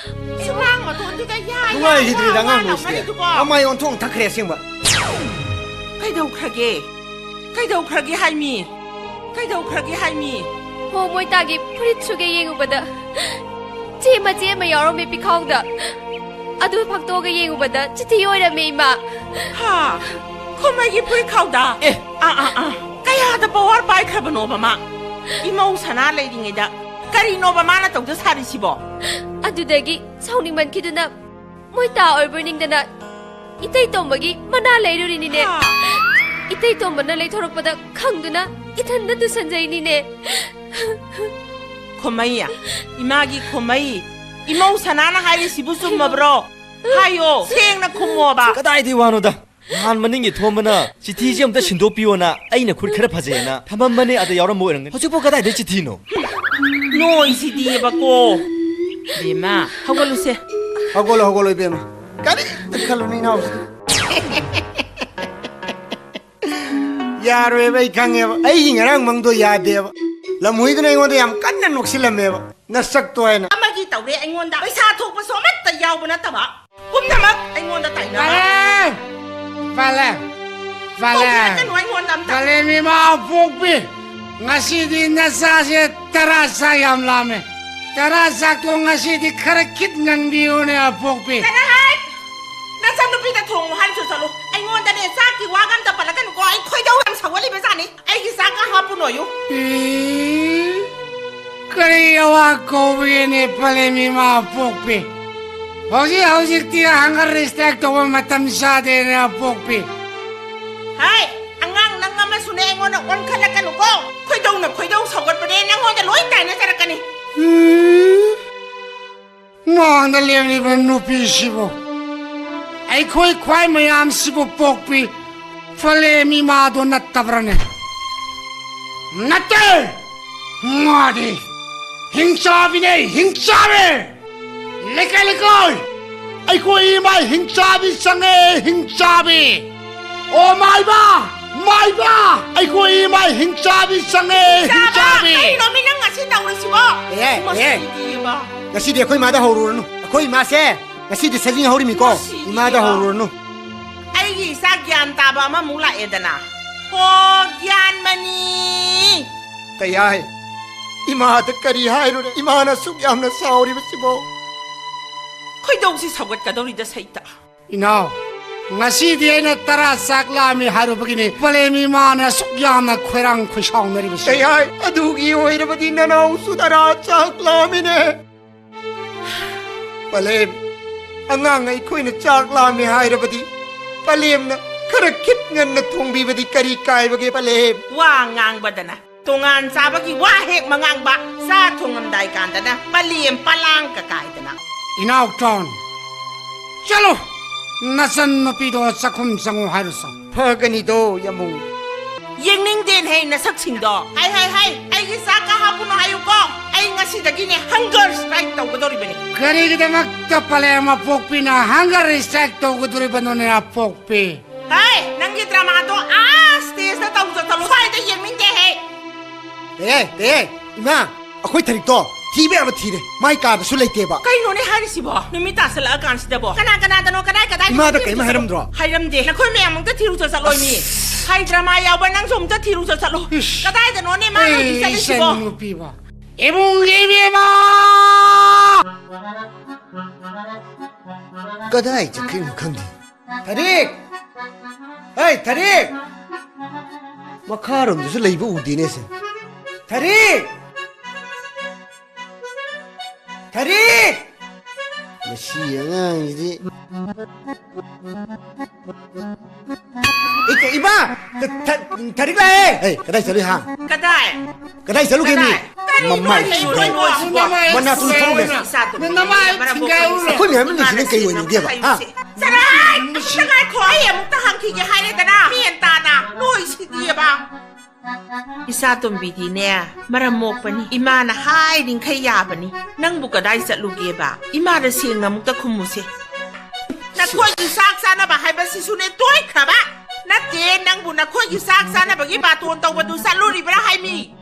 ꯁꯨꯃꯥꯡ ꯃꯇꯣꯟꯗꯨꯗ ꯌꯥ, ꯌꯥ, ꯅꯨꯡꯉꯥꯏꯈꯤꯗ꯭ꯔꯤꯗ ꯌꯥ, ꯌꯥ ꯑꯉꯥꯡ ꯅꯣꯏꯁꯤꯗꯤ꯫ ꯂꯥꯎꯅꯔꯤꯗꯨꯕꯣ꯫ ꯃꯃꯥꯏ ꯑꯣꯟꯊꯣꯛꯅ ꯊꯛꯈ꯭ꯔꯦ ꯑꯁꯦꯡꯕ꯫ ꯀꯩꯗꯧꯈ꯭ꯔꯒꯦ? ꯀꯩꯗꯧꯈ꯭ꯔꯒꯦ ꯍꯥꯏꯃꯤ? ꯀꯩꯗꯧꯈ꯭ꯔꯒꯦ ꯍꯥꯏꯃꯤ? ꯍꯣ, ꯃꯣꯏꯇꯥꯒꯤ ꯐꯨꯔꯤꯠ ꯁꯨꯒꯦ ꯌꯦꯡꯉꯨꯕꯗ ꯆꯦ ꯃꯆꯦ ꯑꯃ ꯌꯥꯎꯔꯝꯃꯦ ꯄꯤꯈꯥꯎꯗ꯫ ꯑꯗꯨ ꯐꯥꯛꯇꯣꯛꯑꯒ ꯌꯦꯡꯉꯨꯕꯗ ꯆꯤꯊꯤ ꯑꯣꯏꯔꯝꯃꯦ, ꯏꯃꯥ꯫ ꯍꯥ? ꯈꯨꯝꯃꯩꯒꯤ ꯐꯨꯔꯤꯠ ꯈꯥꯎꯗ? ꯑꯦ! ꯑꯥ, ꯑꯥ, ꯑꯥ꯫ ꯀꯌꯥꯗ ꯄꯋꯥꯔ ꯄꯥꯏꯈ꯭ꯔꯕꯅꯣꯕ ꯃꯥ? ꯏꯃꯧ ꯁꯅꯥ ꯂꯩꯔꯤꯉꯩꯗ ꯀꯔꯤꯅꯣꯕ ꯃꯥꯅ ꯇꯧꯖ ꯁꯥꯔꯤꯁꯤꯕꯣ? ꯑꯗꯨꯗꯒꯤ ꯁꯥꯎꯅꯤꯡꯃꯟꯈꯤꯗꯨꯅ ꯃꯣꯏ ꯇꯥ ꯑꯣꯏꯕꯣꯏ ꯅꯤꯡꯗꯅ ꯏꯇꯩ ꯇꯣꯝꯕꯒꯤ ꯃꯅꯥ ꯂꯩꯔꯨꯔꯤꯅꯤꯅꯦ꯫ ꯍꯥ? ꯏꯇꯩ ꯇꯣꯝꯕꯅ ꯂꯩꯊꯣꯔꯛꯄꯗ ꯈꯪꯗꯨꯅ ꯏꯊꯟꯗ ꯇꯨꯁꯟꯖꯩꯅꯤꯅꯦ꯫ ꯈꯨꯝꯃꯩ, ꯏꯃꯥꯒꯤ ꯈꯨꯝꯃꯩ, ꯏꯃꯧ ꯁꯅꯥꯅ ꯍꯥꯏꯔꯤꯁꯤꯕꯨ ꯆꯨꯝꯃꯕ꯭ꯔꯣ? ꯍꯥꯏꯌꯣ, ꯁꯦꯡꯅ ꯈꯨꯝꯃꯣꯕ꯫ ꯀꯗꯥꯏꯗꯩ ꯋꯥꯅꯣꯗ? ꯅꯍꯥꯟ ꯃꯅꯤꯡꯒꯤ ꯊꯣꯝꯕꯅ ꯆꯤꯊꯤꯁꯤ ꯑꯝꯇ ꯁꯤꯟꯗꯣꯛꯄꯤꯌꯣꯅ ꯑꯩꯅ ꯈꯨꯠ ꯈꯔ ꯐꯖꯩꯌꯦꯅ ꯊꯝꯃꯝꯕꯅꯦ, ꯑꯗ ꯌꯥꯎꯔꯝꯕ ꯑꯣꯏꯔꯝꯒꯅꯤ꯫ ꯍꯧꯖꯤꯛꯄꯨ ꯀꯗꯥꯏꯗ ꯆꯤꯊꯤꯅꯣ? ꯅꯣꯏꯁꯤꯗꯤꯕꯀꯣ꯫ ꯕꯦꯝꯃ, ꯍꯧꯒꯠꯂꯨꯁꯦ꯫ ꯍꯧꯒꯠꯂꯣ, ꯍꯧꯒꯠꯂꯣ, ꯏꯕꯦꯝꯃ꯫ ꯀꯔꯤꯝꯇ ꯈꯜꯂꯨꯅꯨ, ꯏꯅꯥꯎꯁꯤꯗꯤ꯫ ꯌꯥꯔꯣꯏꯕ, ꯑꯩ ꯈꯪꯉꯦꯕ꯫ ꯑꯩꯒꯤ ꯉꯔꯥꯡ ꯃꯪꯗꯣ ꯌꯥꯗꯦꯕ꯫ ꯂꯝꯍꯨꯏꯗꯨꯅ ꯑꯩꯉꯣꯟꯗ ꯌꯥꯝ ꯀꯟꯅ ꯅꯣꯛꯁꯤꯜꯂꯝꯃꯦꯕ, ꯅꯁꯛꯇꯣ ꯍꯥꯏꯅ꯫ ꯑꯃꯒꯤ ꯇꯧꯔꯦ ꯑꯩꯉꯣꯟꯗ꯫ ꯄꯩꯁꯥ ꯊꯣꯛꯄꯁꯨ ꯑꯃꯠꯇ ꯌꯥꯎꯕ ꯅꯠꯇꯕ꯫ ꯄꯨꯝꯅꯃꯛ ꯑꯩꯉꯣꯟꯗ ꯇꯥꯏꯅꯕ꯫ ꯄꯂꯦꯝ! ꯄꯂꯦꯝ! ꯄꯂꯦꯝ! ꯇꯧꯕꯤꯔꯛꯀꯅꯨ ꯑꯩꯉꯣꯟꯗ ꯑꯝꯇ꯫ ꯄꯂꯦꯝ ꯏꯃꯥ ꯄꯣꯛꯄꯤ! ꯉꯁꯤꯗꯤ ꯅꯆꯥꯁꯦ ꯇꯔꯥ ꯆꯥꯛ ꯌꯥꯝ ꯂꯥꯝꯃꯦ꯫ ꯇꯔꯥ ꯆꯥꯛꯇꯣ ꯉꯁꯤꯗꯤ ꯈꯔ ꯈꯤꯠ ꯉꯟꯕꯤꯌꯨꯅꯦ, ꯑꯄꯣꯛꯄꯤ꯫ ꯆꯠꯂꯣ ꯍꯥꯏ! ꯅꯆꯟꯅꯨꯄꯤꯗ ꯊꯣꯡꯉꯨ ꯍꯥꯏꯔꯁꯨ ꯆꯠꯂꯨ꯫ ꯑꯩꯉꯣꯟꯗꯅꯦ ꯆꯥꯛꯀꯤ ꯋꯥꯒ ꯑꯝꯇ ꯄꯜꯂꯛꯀꯅꯨꯀꯣ꯫ ꯑꯩ ꯈꯣꯏꯗꯧ ꯌꯥꯝ ꯁꯧꯒꯠꯂꯤꯕꯖꯥꯠꯅꯤ꯫ ꯑꯩꯒꯤ ꯆꯥꯛꯀ ꯍꯥꯞꯄꯨꯅꯣꯌꯨ꯫ ꯏ, ꯀꯔꯤ ꯑꯋꯥ ꯀꯧꯕꯒꯤꯅꯦ ꯄꯂꯦꯝ ꯏꯃꯥ ꯄꯣꯛꯄꯤ? ꯍꯧꯖꯤꯛ ꯍꯧꯖꯤꯛꯇꯤ ꯑꯍꯟꯒ respect ꯇꯧꯕ ꯃꯇꯝ ꯆꯥꯗꯦꯅꯦ ꯑꯄꯣꯛꯄꯤ꯫ ꯍꯥꯏ, ꯑꯉꯥꯡ ꯅꯪ ꯑꯃꯁꯨꯅꯦ ꯑꯩꯉꯣꯟꯗ ꯑꯣꯟꯈꯠꯂꯛꯀꯅꯨꯀꯣ꯫ ꯈꯣꯏꯗꯧꯅ ꯈꯣꯏꯗꯧ ꯁꯧꯒꯠꯄꯅꯦ, ꯅꯪꯉꯣꯟꯗ ꯂꯣꯏ ꯇꯥꯏꯅꯖꯔꯛꯀꯅꯤ꯫ ꯎꯝ, ꯃꯥꯡꯗ ꯂꯦꯝꯂꯤꯕ ꯅꯨꯄꯤꯁꯤꯕꯨ, ꯑꯩꯈꯣꯏ ꯈ꯭ꯋꯥꯏ ꯃꯌꯥꯝꯁꯤꯕꯨ ꯄꯣꯛꯄꯤ ꯐꯂꯦꯝ ꯏꯃꯥꯗꯣ ꯅꯠꯇꯕ꯭ꯔꯅꯦ? ꯅꯠꯇꯦ! ꯃꯥꯗꯤ ꯍꯤꯡꯆꯥꯕꯤꯅꯦ, ꯍꯤꯡꯆꯥꯕꯤ! ꯂꯩꯀꯥꯏ, ꯂꯩꯀꯥꯏ! ꯑꯩꯈꯣꯏ ꯏꯃꯥ ꯍꯤꯡꯆꯥꯕꯤ ꯆꯪꯉꯦ, ꯍꯤꯡꯆꯥꯕꯤ! ꯑꯣ ꯃꯥꯏꯕ! ꯃꯥꯏꯕ! ꯑꯩꯈꯣꯏ ꯏꯃꯥ ꯍꯤꯡꯆꯥꯕꯤ ꯆꯪꯉꯦ, ꯍꯤꯡꯆꯥꯕ! ꯍꯤꯡꯆꯥꯕꯤ! ꯀꯩꯅꯣꯃꯤ ꯅꯪ ꯉꯁꯤ ꯇꯧꯔꯤꯁꯤꯕꯣ? ꯑꯦ, ꯑꯦ! ꯃꯁꯤꯗꯤ ꯏꯃꯥ! ꯉꯁꯤꯗꯤ ꯑꯩꯈꯣꯏ ꯏꯃꯥꯗ ꯍꯧꯔꯨꯔꯅꯨ꯫ ꯑꯩꯈꯣꯏ ꯏꯃꯥꯁꯦ ꯉꯁꯤꯗꯤ ꯁꯖꯤꯡ ꯍꯧꯔꯤꯃꯤꯀꯣ꯫ ꯃꯁꯤꯗꯤ ꯏꯃꯥꯗ ꯏꯃꯥ! ꯍꯧꯔꯨꯔꯅꯨ꯫ ꯑꯩꯒꯤ ꯏꯆꯥ ꯒ꯭ꯌꯥꯟ ꯇꯥꯕ ꯑꯃꯃꯨꯛ ꯂꯥꯛꯑꯦꯗꯅ꯫ ꯍꯣ, ꯒ꯭ꯌꯥꯟ ꯃꯅꯤ! ꯀꯩ ꯍꯥꯏ? ꯏꯃꯥꯗ ꯀꯔꯤ ꯍꯥꯏꯔꯨꯔꯦ? ꯏꯃꯥꯅ ꯑꯁꯨꯛ ꯌꯥꯝꯅ ꯁꯥꯎꯔꯤꯕꯁꯤꯕꯣ? ꯈꯣꯏꯗꯧꯁꯤ ꯁꯧꯒꯠꯀꯗꯧꯔꯤꯗ ꯁꯩꯇ꯫ ꯏꯅꯥꯎ, ꯉꯁꯤꯗꯤ ꯑꯩꯅ ꯇꯔꯥ ꯆꯥꯛ ꯂꯥꯝꯃꯤ ꯍꯥꯏꯔꯨꯕꯒꯤꯅꯤ ꯄꯂꯦꯝ ꯏꯃꯥꯅ ꯑꯁꯨꯛ ꯌꯥꯝꯅ ꯈꯣꯏꯔꯥꯡ ꯈꯣꯏꯁꯥꯎꯅꯔꯤꯕꯁꯤ꯫ ꯀꯩ ꯍꯥꯏ? ꯑꯗꯨꯒꯤ ꯑꯣꯏꯔꯕꯗꯤ ꯅꯅꯥꯎꯁꯨ ꯇꯔꯥ ꯆꯥꯛ ꯂꯥꯝꯃꯤꯅꯦ꯫ ꯄꯂꯦꯝ, ꯑꯉꯥꯡ ꯑꯩꯈꯣꯏꯅ ꯆꯥꯛ ꯂꯥꯝꯃꯤ ꯍꯥꯏꯔꯕꯗꯤ ꯄꯂꯦꯝꯅ ꯈꯔ ꯈꯤꯠ ꯉꯟꯅ ꯊꯣꯡꯕꯤꯕꯗꯤ ꯀꯔꯤ ꯀꯥꯏꯕꯒꯦ ꯄꯂꯦꯝ? ꯋꯥ ꯉꯥꯡꯕꯗꯅ ꯇꯣꯉꯥꯟ ꯆꯥꯕꯒꯤ ꯋꯥ ꯍꯦꯛ ꯃꯉꯥꯡꯕ, ꯆꯥ ꯊꯣꯡꯉꯝꯗꯥꯏ ꯀꯥꯟꯗꯅ ꯄꯂꯦꯝ ꯄꯂꯥꯡ ꯀꯀꯥꯏꯗꯅ꯫ ꯏꯅꯥꯎꯇꯣꯟ, ꯆꯠꯂꯨ! ꯅꯆꯟ ꯅꯨꯄꯤꯗꯣ ꯆꯥꯛꯈꯨꯝ ꯆꯪꯉꯨ ꯍꯥꯏꯔꯨꯆꯣ꯫ ꯐꯒꯅꯤꯗꯣ, ꯌꯥꯝꯕꯨꯡ꯫ ꯌꯦꯡꯅꯤꯡꯗꯦꯅꯦꯍꯦ ꯅꯁꯛꯁꯤꯡꯗꯣ꯫ ꯍꯩ, ꯍꯩ, ꯍꯩ, ꯑꯩꯒꯤ ꯆꯥꯛꯀ ꯍꯥꯞꯄꯨꯅꯣ ꯍꯥꯏꯌꯨꯀꯣ꯫ ꯑꯩ ꯉꯁꯤꯗꯒꯤꯅꯦ hunger strike ꯇꯧꯒꯗꯧꯔꯤꯕꯅꯤ꯫ ꯀꯔꯤꯒꯤꯗꯃꯛꯇ ꯄꯂꯦꯝ ꯑꯄꯣꯛꯄꯤꯅ hunger strike ꯇꯧꯒꯗꯧꯔꯤꯕꯅꯣꯅꯦ, ꯑꯄꯣꯛꯄꯤ? ꯍꯩ, ꯅꯪꯒꯤ dramaꯗꯣ ꯑꯥ stageꯇ ꯇꯧꯖ ꯆꯠꯂꯣ꯫ ꯁ꯭ꯋꯥꯏꯗ ꯌꯦꯡꯅꯤꯡꯗꯦꯍꯦ꯫ ꯇꯦ, ꯇꯦ, ꯏꯃꯥ, ꯑꯩꯈꯣꯏ ꯊꯔꯤꯛꯇꯣ ꯊꯤꯕ ꯌꯥꯕ ꯊꯤꯔꯦ꯫ ꯃꯥꯏ ꯀꯥꯗꯁꯨ ꯂꯩꯇꯦꯕ꯫ ꯀꯩꯅꯣꯅꯦ ꯍꯥꯏꯔꯤꯁꯤꯕꯣ? ꯅꯨꯃꯤꯠ ꯇꯥꯁꯜꯂꯛꯑꯀꯥꯟꯁꯤꯗꯕꯣ? ꯀꯅꯥ ꯀꯅꯥꯗꯅꯣ? ꯀꯗꯥꯏ ꯀꯗꯥꯏꯗꯅꯣ? ꯏꯃꯥꯗ ꯀꯔꯤꯝ ꯍꯥꯏꯔꯝꯗ꯭ꯔꯣ? ꯍꯥꯏꯔꯝꯗꯦ꯫ ꯅꯈꯣꯏ ꯃꯌꯥꯝ ꯑꯝꯇ ꯊꯤꯔꯨꯆꯣ ꯆꯠꯂꯣ ꯃꯤ꯫ ꯍꯥꯏ drama ꯌꯥꯎꯕ ꯅꯪꯁꯨ ꯑꯝꯇ ꯊꯤꯔꯨꯆꯣ ꯆꯠꯂꯣ꯫ ꯏꯁ꯫ ꯀꯗꯥꯏꯗꯅꯣꯅꯦ ꯃꯥꯅ ꯑꯩ ꯍꯧꯖꯤꯛ ꯆꯠꯂꯤꯁꯤꯕꯣ? ꯏꯆꯟ ꯅꯨꯄꯤꯕ꯫ ꯏꯕꯨꯡꯒꯤ ꯏꯕꯦꯝꯃ! ꯀꯗꯥꯏ ꯆꯠꯈ꯭ꯔꯤꯅꯣ ꯈꯪꯗꯦ꯫ ꯊꯔꯤꯛ! ꯍꯩ, ꯊꯔꯤꯛ! ꯃꯈꯥꯔꯣꯝꯗꯁꯨ ꯂꯩꯕ ꯎꯗꯦꯅꯦ ꯁꯦ꯫ ꯊꯔꯤꯛ! ꯊꯔꯤꯛ! ꯃꯁꯤ ꯑꯉꯥꯡꯁꯤꯗꯤ꯫ ꯏ-, ꯏꯃꯥ! ꯊ-, ꯊ-, ꯊꯔꯤꯛ ꯂꯥꯛꯑꯦ! ꯑꯦ, ꯀꯗꯥꯏ ꯆꯠꯂꯨꯏ ꯍꯥ? ꯀꯗꯥꯏ? ꯀꯗꯥꯏ ꯆꯠꯂꯨꯒꯦ ꯃꯤ? ꯀꯗꯥꯏ? ꯀꯔꯤꯅꯣ ꯃꯃꯥꯏ ꯍꯥꯏꯁꯤꯕꯣ? ꯊꯤꯒꯥꯏ꯫ ꯃꯅꯥꯇꯣꯟ ꯊꯣꯛꯎꯅꯦ꯫ ꯏꯆꯥꯗꯨ ꯅꯃꯥꯏ ꯃꯔꯝ ꯊꯤꯒꯥꯏ ꯃꯣꯛꯄ ꯎꯔꯣ꯫ ꯑꯩꯈꯣꯏ ꯃꯌꯥꯝ ꯃꯤꯁꯤꯅ ꯀꯩ ꯑꯣꯏꯅꯤꯡꯒꯦꯕ? ꯍꯥ? ꯆꯠꯂꯣꯍꯦ! ꯑꯃꯨꯛꯇ ꯉꯥꯏꯈꯣ, ꯑꯩ ꯑꯃꯨꯛꯇ ꯍꯪꯈꯤꯒꯦ ꯍꯥꯏꯔꯦꯗꯅ꯫ ꯃꯦꯟ ꯇꯥꯅ ꯅꯣꯏꯁꯤꯗꯤꯕ꯫ ꯏꯆꯥ ꯇꯣꯝꯕꯤꯗꯤꯅꯦ, ꯃꯔꯝ ꯃꯣꯛꯄꯅꯤ꯫ ꯏꯃꯥꯅ ꯍꯥꯏꯔꯤꯡꯈꯩ ꯌꯥꯕꯅꯤ꯫ ꯅꯪꯕꯨ ꯀꯗꯥꯏ ꯆꯠꯂꯨꯒꯦꯕ? ꯏꯃꯥꯗ ꯁꯦꯡꯅ ꯑꯃꯨꯛꯇ ꯈꯨꯝꯃꯨꯁꯦ꯫ ꯅꯈꯣꯏꯒꯤ ꯆꯥꯛ ꯆꯥꯅꯕ ꯍꯥꯏꯕꯁꯤꯁꯨꯅꯦ ꯇꯣꯏꯈ꯭ꯔꯕ꯫ ꯅꯠꯇꯦ, ꯅꯪꯕꯨ ꯅꯈꯣꯏꯒꯤ ꯆꯥꯛ ꯆꯥꯅꯕꯒꯤ ꯕꯥꯇꯣꯟ ꯇꯧꯕꯗꯨ ꯆꯠꯂꯨꯔꯤꯕ꯭ꯔꯥ ꯍꯥꯏꯃꯤ?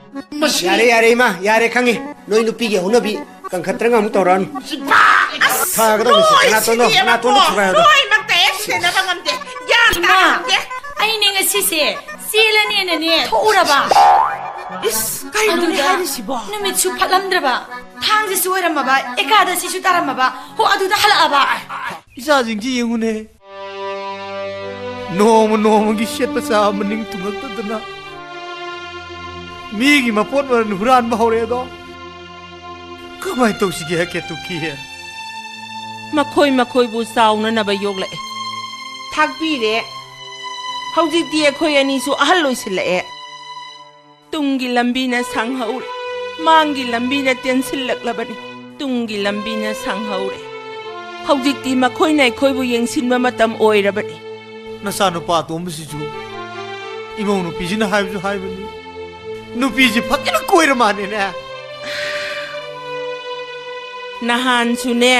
ꯃꯁꯤ ꯌꯥꯔꯦ, ꯌꯥꯔꯦ, ꯏꯃꯥ, ꯌꯥꯔꯦ, ꯈꯪꯉꯦ꯫ ꯅꯣꯏ ꯅꯨꯄꯤꯒꯤ ꯍꯧꯅꯕꯤ ꯀꯟꯈꯠꯇ꯭ꯔꯒ ꯑꯃꯨꯛ ꯇꯧꯔꯛꯑꯅꯨ꯫ ꯑꯁ, ꯊꯥꯒꯗꯧꯅꯤꯁꯦ꯫ ꯅꯣꯏ ꯀꯅꯥꯇꯣꯟꯅꯣ? ꯁꯤꯗꯤ ꯀꯅꯥꯇꯣꯟꯅꯣ ꯑꯃꯨꯛ ꯊꯨꯒꯥꯏ ꯍꯥꯏꯔꯣ? ꯂꯣꯏꯃꯛꯇ ꯍꯦꯛ ꯁꯦꯟꯅꯕ ꯉꯝꯗꯦ꯫ ꯒ꯭ꯌꯥꯟ ꯏꯃꯥ, ꯇꯥꯕ ꯉꯝꯗꯦ꯫ ꯑꯩꯅꯦ ꯉꯁꯤꯁꯦ ꯆꯦꯜꯂꯅꯦꯅꯅꯦ ꯊꯣꯛꯎꯔꯕ꯫ ꯏꯁ, ꯀꯩꯅꯣꯅꯦ ꯑꯗꯨꯗ ꯍꯥꯏꯔꯤꯁꯤꯕꯣ? ꯅꯨꯃꯤꯠꯁꯨ ꯐꯠꯂꯝꯗ꯭ꯔꯕ, ꯊꯥꯡꯖꯁꯨ ꯑꯣꯏꯔꯝꯃꯕ, ꯑꯦꯀꯥꯗꯁꯤꯁꯨ ꯇꯥꯔꯝꯃꯕ꯫ ꯍꯣ, ꯑꯗꯨꯗ ꯍꯜꯂꯛꯑꯕ꯫ ꯏꯆꯥꯁꯤꯡꯁꯤ ꯌꯦꯡꯉꯨꯅꯦ꯫ ꯅꯣꯡꯃ ꯅꯣꯡꯃꯒꯤ ꯁꯦꯠꯄ ꯆꯥꯕ ꯃꯅꯤꯡ ꯊꯨꯡꯉꯛꯇꯗꯅ ꯃꯤꯒꯤ ꯃꯄꯣꯠ ꯃꯔꯜ ꯍꯨꯔꯥꯟꯕ ꯍꯧꯔꯛꯑꯦꯗꯣ꯫ ꯀꯃꯥꯏ ꯇꯧꯁꯤꯒꯦ, ꯀꯦꯇꯨꯀꯤ? ꯃꯈꯣꯏ ꯃꯈꯣꯏꯕꯨ ꯆꯥꯎꯅꯅꯕ ꯌꯣꯛꯂꯛꯑꯦ, ꯊꯥꯛꯄꯤꯔꯦ꯫ ꯍꯧꯖꯤꯛꯇꯤ ꯑꯩꯈꯣꯏ ꯑꯅꯤꯁꯨ ꯑꯍꯜ ꯑꯣꯏꯁꯤꯜꯂꯛꯑꯦ꯫ ꯇꯨꯡꯒꯤ ꯂꯝꯕꯤꯅ ꯁꯥꯡꯍꯧꯔꯦ, ꯃꯥꯡꯒꯤ ꯂꯝꯕꯤꯅ ꯇꯦꯟꯁꯤꯜꯂꯛꯂꯕꯅꯤ꯫ ꯇꯨꯡꯒꯤ ꯂꯝꯕꯤꯅ ꯁꯥꯡꯍꯧꯔꯦ, ꯍꯧꯖꯤꯛꯇꯤ ꯃꯈꯣꯏꯅ ꯑꯩꯈꯣꯏꯕꯨ ꯌꯦꯡꯁꯤꯟꯕ ꯃꯇꯝ ꯑꯣꯏꯔꯕꯅꯤ꯫ ꯅꯆꯥꯅꯨꯄꯥ ꯑꯇꯣꯝꯕꯁꯤꯁꯨ ꯏꯃꯧ ꯅꯨꯄꯤꯁꯤꯅ ꯍꯥꯏꯕꯁꯨ ꯍꯥꯏꯕꯅꯤ, ꯅꯨꯄꯤꯁꯤ ꯐꯖꯅ ꯀꯣꯏꯔ ꯃꯥꯅꯦꯅꯦ꯫ ꯅꯍꯥꯟꯁꯨꯅꯦ,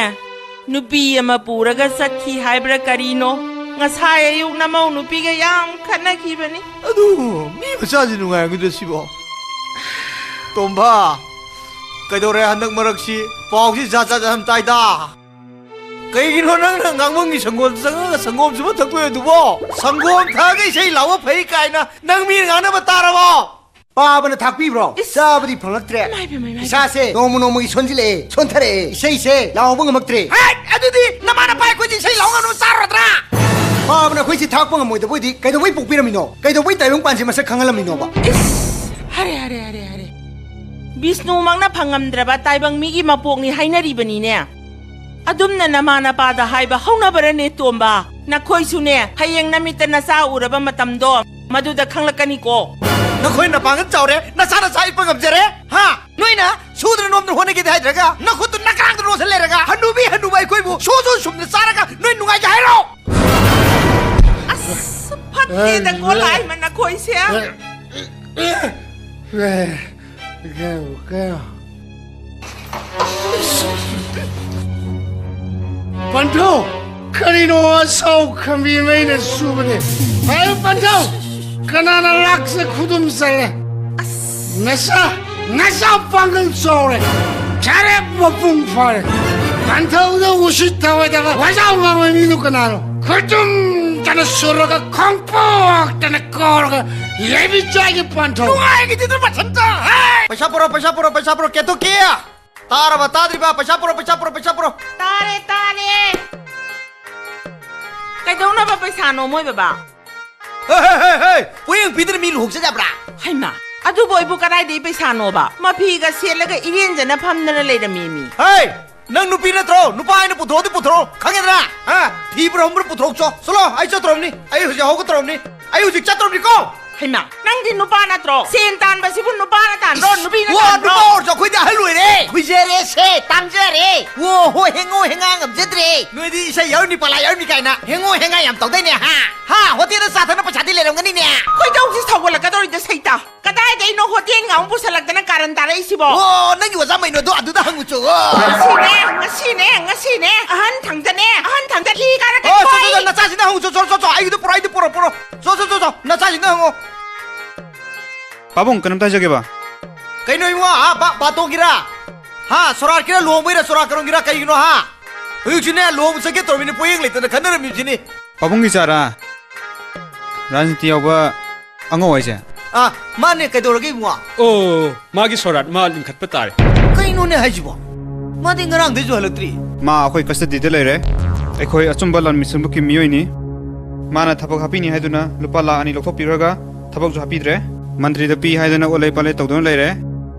ꯅꯨꯄꯤ ꯑꯃ ꯄꯨꯔꯒ ꯆꯠꯈꯤ ꯍꯥꯏꯕ꯭ꯔꯥ ꯀꯔꯤꯅꯣ, ꯉꯁꯥꯏ ꯑꯌꯨꯛ ꯅꯃꯧ ꯅꯨꯄꯤꯒ ꯌꯥꯝ ꯈꯠꯅꯈꯤꯕꯅꯤ꯫ ꯑꯗꯨ ꯃꯤ ꯃꯆꯥꯁꯤ ꯅꯨꯡꯉꯥꯏꯔꯝꯒꯗ꯭ꯔ ꯁꯤꯕꯣ? ꯇꯣꯝꯕ, ꯀꯩꯗꯧꯔꯦ ꯍꯟꯗꯛ ꯃꯔꯛꯁꯤ? ꯄꯥꯎꯁꯤ ꯖꯥꯠ ꯖꯥꯠ ꯌꯥꯝ ꯇꯥꯏꯗ꯫ ꯀꯩꯒꯤꯅꯣ ꯅꯪꯅ ꯉꯥꯡꯐꯝꯒꯤ ꯁꯪꯒꯣꯝ ꯆꯪꯉꯒ ꯁꯪꯒꯣꯝꯁꯨ ꯑꯃ ꯊꯛꯇꯣꯏ ꯑꯗꯨꯕꯣ? ꯁꯪꯒꯣꯝ ꯊꯛꯑꯒ ꯏꯁꯩ ꯂꯥꯎꯕ ꯐꯩ ꯀꯥꯏꯅ ꯅꯪ ꯃꯤꯅ ꯉꯥꯡꯅꯕ ꯇꯥꯔꯕꯣ? ꯄꯥꯕꯅ ꯊꯥꯛꯄꯤꯕ꯭ꯔꯣ? ꯏꯁ! ꯆꯥꯕꯗꯤ ꯐꯪꯂꯛꯇ꯭ꯔꯦ꯫ ꯏꯃꯥ ꯏꯕꯦꯝꯃ, ꯏꯃꯥ ꯏꯕꯦꯝꯃ꯫ ꯏꯁꯥꯁꯦ ꯅꯣꯡꯃ ꯅꯣꯡꯃꯒꯤ ꯁꯣꯟꯖꯤꯜꯂꯛꯑꯦ, ꯁꯣꯟꯊꯔꯛꯑꯦ꯫ ꯏꯁꯩꯁꯦ ꯂꯥꯎꯕ ꯉꯝꯃꯛꯇ꯭ꯔꯦ꯫ ꯍꯦꯠ! ꯑꯗꯨꯗꯤ ꯅꯃꯥ ꯅꯄꯥ ꯑꯩꯈꯣꯏꯗꯤ ꯏꯁꯩ ꯂꯥꯎ ꯉꯝꯅꯕ ꯆꯥꯔꯨꯔꯗ꯭ꯔꯥ? ꯄꯥꯕꯅ ꯑꯩꯈꯣꯏꯁꯦ ꯊꯥꯛꯄ ꯉꯝꯃꯣꯏꯗꯕ ꯑꯣꯏꯗꯤ ꯀꯩꯗꯧꯕꯩ ꯄꯣꯛꯄꯤꯔꯝꯃꯤꯅꯣ? ꯀꯩꯗꯧꯕꯩ ꯇꯥꯏꯕꯪ ꯄꯥꯟꯁꯦ ꯃꯁꯛ ꯈꯪꯍꯜꯂꯝꯃꯤꯅꯣꯕ? ꯏꯁ! ꯍꯔꯦ, ꯍꯔꯦ, ꯍꯔꯦ, ꯍꯔꯦ꯫ ꯕꯤꯁꯅꯨꯃꯛꯅ ꯐꯪꯉꯝꯗ꯭ꯔꯕ ꯇꯥꯏꯕꯪ ꯃꯤꯒꯤ ꯃꯄꯣꯛꯅꯤ ꯍꯥꯏꯅꯔꯤꯕꯅꯤꯅꯦ꯫ ꯑꯗꯨꯝꯅ ꯅꯃꯥ ꯅꯄꯥꯗ ꯍꯥꯏꯕ ꯍꯧꯅꯕꯔꯅꯦ, ꯇꯣꯝꯕ? ꯅꯈꯣꯏꯁꯨꯅꯦ, ꯍꯌꯦꯡ ꯅꯃꯤꯠꯇ ꯅꯆꯥ ꯎꯔꯕ ꯃꯇꯝꯗꯣ, ꯃꯗꯨꯗ ꯈꯪꯂꯛꯀꯅꯤꯀꯣ꯫ ꯅꯈꯣꯏ ꯅꯄꯥꯡꯒꯜ ꯆꯥꯎꯔꯦ, ꯅꯆꯥ ꯅꯆꯥ ꯏꯠꯄ ꯉꯝꯖꯔꯦ, ꯍꯥ? ꯅꯣꯏꯅ ꯁꯨꯗꯅ ꯅꯣꯝꯗꯅ ꯍꯣꯠꯅꯒꯦꯗꯤ ꯍꯥꯏꯗ꯭ꯔꯒ, ꯅꯈꯨꯠꯇꯨ ꯅꯀ꯭ꯔꯥꯡꯗ ꯂꯣꯟꯁꯤꯜ ꯂꯩꯔꯒ, ꯍꯅꯨꯕꯤ ꯍꯅꯨꯕ ꯑꯩꯈꯣꯏꯕꯨ ꯁꯨ ꯁꯨ ꯁꯨꯝꯅ ꯆꯥꯔꯒ ꯅꯣꯏ ꯅꯨꯡꯉꯥꯏꯒꯦ ꯍꯥꯏꯔꯣ? ꯑꯁ, ꯐꯠꯇꯦꯗꯀꯣ ꯂꯥꯏꯃ ꯅꯈꯣꯏꯁꯦ꯫ ꯄꯟꯊꯧ, ꯀꯔꯤꯅꯣ ꯑꯁꯥꯎ ꯈꯝꯕꯤ ꯃꯩꯅ ꯁꯨꯕꯅꯦ? ꯍꯥꯏꯌꯨ ꯄꯟꯊꯧ, ꯀꯅꯥꯅ ꯂꯥꯛꯆ ꯈꯨꯗꯨꯝ ꯆꯜꯂꯦ? ꯅꯆꯥ, ꯅꯆꯥ ꯄꯥꯡꯒꯜ ꯆꯥꯎꯔꯦ, ꯆꯔꯦꯞ ꯃꯄꯨꯡ ꯐꯥꯔꯦ꯫ ꯄꯟꯊꯧꯗ ꯎꯁꯤꯠ ꯊꯑꯣꯏꯗꯕ ꯋꯥꯖꯥꯎ ꯉꯥꯡꯕ ꯃꯤꯗꯨ ꯀꯅꯥꯅꯣ? ꯈꯨꯗꯨꯝ ꯇꯅ ꯁꯨꯔꯒ ꯈꯣꯡꯄꯣꯛꯇꯅ ꯀꯥꯎꯔꯒ ꯂꯩꯕꯤ ꯆꯥꯒꯤ ꯄꯟꯊꯧ꯫ ꯅꯨꯡꯉꯥꯏꯒꯤꯗꯤ ꯃꯊꯟꯇ, ꯍꯦ! ꯄꯩꯁꯥ ꯄꯨꯔꯛꯑꯣ, ꯄꯩꯁꯥ ꯄꯨꯔꯛꯑꯣ, ꯄꯩꯁꯥ ꯄꯨꯔꯛꯑꯣ, ꯀꯦꯇꯨꯀꯤ! ꯇꯥꯔꯕ, ꯇꯥꯗ꯭ꯔꯤꯕ? ꯄꯩꯁꯥ ꯄꯨꯔꯛꯑꯣ, ꯄꯩꯁꯥ ꯄꯨꯔꯛꯑꯣ, ꯄꯩꯁꯥ ꯄꯨꯔꯛꯑꯣ꯫ ꯇꯥꯔꯦ, ꯇꯥꯔꯦ꯫ ꯀꯩꯗꯧꯅꯕ ꯄꯩꯁꯥꯅꯣ ꯃꯣꯏ ꯕꯕꯥ? ꯍꯦ, ꯍꯦ, ꯍꯦ, ꯍꯦ! ꯄꯣꯌꯦꯡ ꯄꯤꯗꯅ ꯃꯤ ꯂꯨꯍꯣꯡ ꯆꯠ ꯌꯥꯕ꯭ꯔꯥ? ꯍꯩꯃꯥ, ꯑꯗꯨꯕꯨ ꯑꯩꯕꯨ ꯀꯗꯥꯏꯗꯒꯤ ꯄꯩꯁꯥꯅꯣꯕ? ꯃꯐꯤꯒ ꯁꯦꯠꯂꯒ ꯏꯔꯦꯟꯖꯅ ꯐꯝꯗꯅ ꯂꯩꯔꯝꯃꯤ ꯃꯤ꯫ ꯍꯦ! ꯅꯪ ꯅꯨꯄꯤ ꯅꯠꯇ꯭ꯔꯣ? ꯅꯨꯄꯥ ꯍꯥꯏꯅ ꯄꯨꯊꯣꯔꯛꯑꯗꯤ ꯄꯨꯊꯣꯔꯛꯑꯣ, ꯈꯪꯉꯦꯗꯅ? ꯍꯥ? ꯐꯤ ꯄꯨꯔꯛꯑꯝꯕ꯭ꯔꯥ ꯄꯨꯊꯣꯔꯛꯆꯣ꯫ ꯆꯠꯂꯣ, ꯑꯩ ꯆꯠꯇꯧꯔꯝꯅꯤ꯫ ꯑꯩ ꯍꯧꯖꯤꯛ ꯍꯧꯒꯠꯇꯧꯔꯝꯅꯤ꯫ ꯑꯩ ꯍꯧꯖꯤꯛ ꯆꯠꯇꯧꯔꯝꯅꯤꯀꯣ꯫ ꯍꯩꯃꯥ, ꯅꯪꯗꯤ ꯅꯨꯄꯥ ꯅꯠꯇ꯭ꯔꯣ? ꯁꯦꯟ ꯇꯥꯟꯕꯁꯤꯕꯨ ꯅꯨꯄꯥꯅ ꯇꯥꯟꯕ꯭ꯔꯣ, ꯅꯨꯄꯤꯅ ꯋꯥ, ꯇꯥꯟꯕ꯭ꯔꯣ? ꯅꯨꯄꯥ ꯑꯣꯏꯔꯁꯨ ꯑꯩꯈꯣꯏꯗꯤ ꯑꯍꯜ ꯑꯣꯏꯔꯦ꯫ ꯈꯨꯏꯖꯔꯦ ꯁꯦ, ꯇꯥꯡꯖꯔꯦ꯫ ꯑꯣ, ꯍꯣꯏ, ꯍꯦꯡꯉꯣ, ꯍꯦꯡꯉꯥ ꯉꯝꯖꯗ꯭ꯔꯦ꯫ ꯅꯣꯏꯗꯤ ꯏꯁꯩ ꯌꯥꯎꯔꯝꯃꯤ, ꯄꯂꯥ ꯌꯥꯎꯔꯝꯃꯤ ꯀꯥꯏꯅ ꯍꯦꯡꯉꯣ, ꯍꯦꯡꯉꯥ ꯌꯥꯝ ꯇꯧꯗꯥꯏꯅꯦ, ꯍꯥ? ꯍꯥ, ꯍꯣꯇꯦꯜꯗ ꯆꯥ ꯊꯛꯅ ꯄꯩꯁꯥꯗꯤ ꯂꯩꯔꯝꯒꯅꯤꯅꯦ꯫ ꯈꯣꯏꯗꯧꯁꯤ ꯁꯧꯒꯠꯂꯛꯀꯗꯧꯔꯤꯗ, ꯁꯩꯇꯥ꯫ ꯀꯗꯥꯏꯗꯩꯅꯣ ꯍꯣꯇꯦꯜꯒ ꯑꯃꯨꯛ ꯄꯨꯁꯜꯂꯛꯇꯅ ꯀꯥꯔꯟ ꯇꯥꯔꯛꯏꯁꯤꯕꯣ? ꯑꯣ, ꯅꯪꯒꯤ ꯑꯣꯖꯥ ꯃꯩꯅꯣꯗꯣ ꯑꯗꯨꯗ ꯍꯪꯉꯨꯆꯣ꯫ ꯉꯁꯤꯅꯦ, ꯉꯁꯤꯅꯦ, ꯉꯁꯤꯅꯦ꯫ ꯑꯍꯟ ꯊꯪꯗꯅꯦ, ꯑꯍꯟ ꯊꯪꯗ ꯊꯤ ꯀꯥꯔꯛꯀꯅꯤ꯫ ꯑꯣ, ꯆꯣ, ꯆꯣ, ꯆꯣ, ꯅꯆꯥꯁꯤꯡꯗ ꯍꯪꯉꯨꯆꯣ, ꯆꯣ, ꯆꯣ, ꯆꯣ, ꯑꯩꯒꯤꯗꯣ ꯄꯨꯔꯛꯑꯣ, ꯑꯩꯗꯣ ꯄꯨꯔꯛꯑꯣ, ꯄꯨꯔꯛꯑꯣ꯫ ꯆꯣ, ꯆꯣ, ꯆꯣ, ꯆꯣ, ꯅꯆꯥꯁꯤꯡꯗ ꯍꯪꯉꯣ꯫ ꯄꯥꯕꯨꯡ, ꯀꯩꯅꯣꯝꯇ ꯍꯥꯏꯖꯒꯦꯕ꯫ ꯀꯩꯅꯣ ꯏꯕꯨꯡꯉꯣ, ꯍꯥ? ꯕꯥ-, ꯕꯥꯇꯣꯟꯒꯤꯔꯥ? ꯍꯥ? ꯁꯣꯔꯥꯠꯀꯤꯔꯥ, ꯂꯨꯍꯣꯡꯕꯩꯔꯥ, ꯁꯣꯔꯥꯠ ꯀꯔꯝꯒꯤꯔꯥ, ꯀꯩꯒꯤꯅꯣ, ꯍꯥ? ꯍꯧꯖꯤꯛꯁꯨꯅꯦ, ꯂꯨꯍꯣꯡꯕ ꯆꯠꯀꯦ ꯇꯧꯔꯝꯃꯤꯅꯦ, ꯄꯣꯌꯦꯡ ꯂꯩꯇꯅ ꯈꯟꯅꯔꯝꯃꯤꯕꯁꯤꯅꯤ꯫ ꯄꯥꯕꯨꯡꯒꯤ ꯏꯆꯥꯔꯥ? ꯔꯥꯖꯅꯤꯇꯤ ꯌꯥꯎꯕ ꯑꯉꯧ ꯍꯥꯏꯁꯦ? ꯑꯥ, ꯃꯥꯅꯦ, ꯀꯩꯗꯧꯔꯒꯦ ꯏꯕꯨꯡꯉꯣ? ꯑꯣ, ꯃꯥꯒꯤ ꯁꯣꯔꯥꯠ ꯃꯥ ꯂꯤꯡꯈꯠꯄ ꯇꯥꯔꯦ꯫ ꯀꯩꯅꯣꯅꯦ ꯍꯥꯏꯁꯤꯕꯣ? ꯃꯥꯗꯤ ꯉꯔꯥꯡꯗꯩꯁꯨ ꯍꯜꯂꯛꯇ꯭ꯔꯤ꯫ ꯃꯥ ꯑꯩꯈꯣꯏ ꯀꯁꯇꯗꯤꯗ ꯂꯩꯔꯦ꯫ ꯑꯩꯈꯣꯏ ꯑꯆꯨꯝꯕ ꯂꯥꯟꯃꯤ ꯁꯤꯡꯕꯒꯤ ꯃꯤꯑꯣꯏꯅꯤ꯫ ꯃꯥꯅ ꯊꯕꯛ ꯍꯥꯞꯄꯤꯅꯤ ꯍꯥꯏꯗꯨꯅ ꯂꯨꯄꯥ ꯂꯥꯈ ꯑꯅꯤ ꯂꯧꯊꯣꯛꯄꯤꯈ꯭ꯔꯒ ꯊꯕꯛꯁꯨ ꯍꯥꯞꯄꯤꯗ꯭ꯔꯦ꯫ ꯃꯟꯇ꯭ꯔꯤꯗ ꯄꯤ ꯍꯥꯏꯗꯅ ꯑꯣꯠꯂꯩ ꯄꯥꯂꯩ ꯇꯧꯗꯨꯅ ꯂꯩꯔꯦ꯫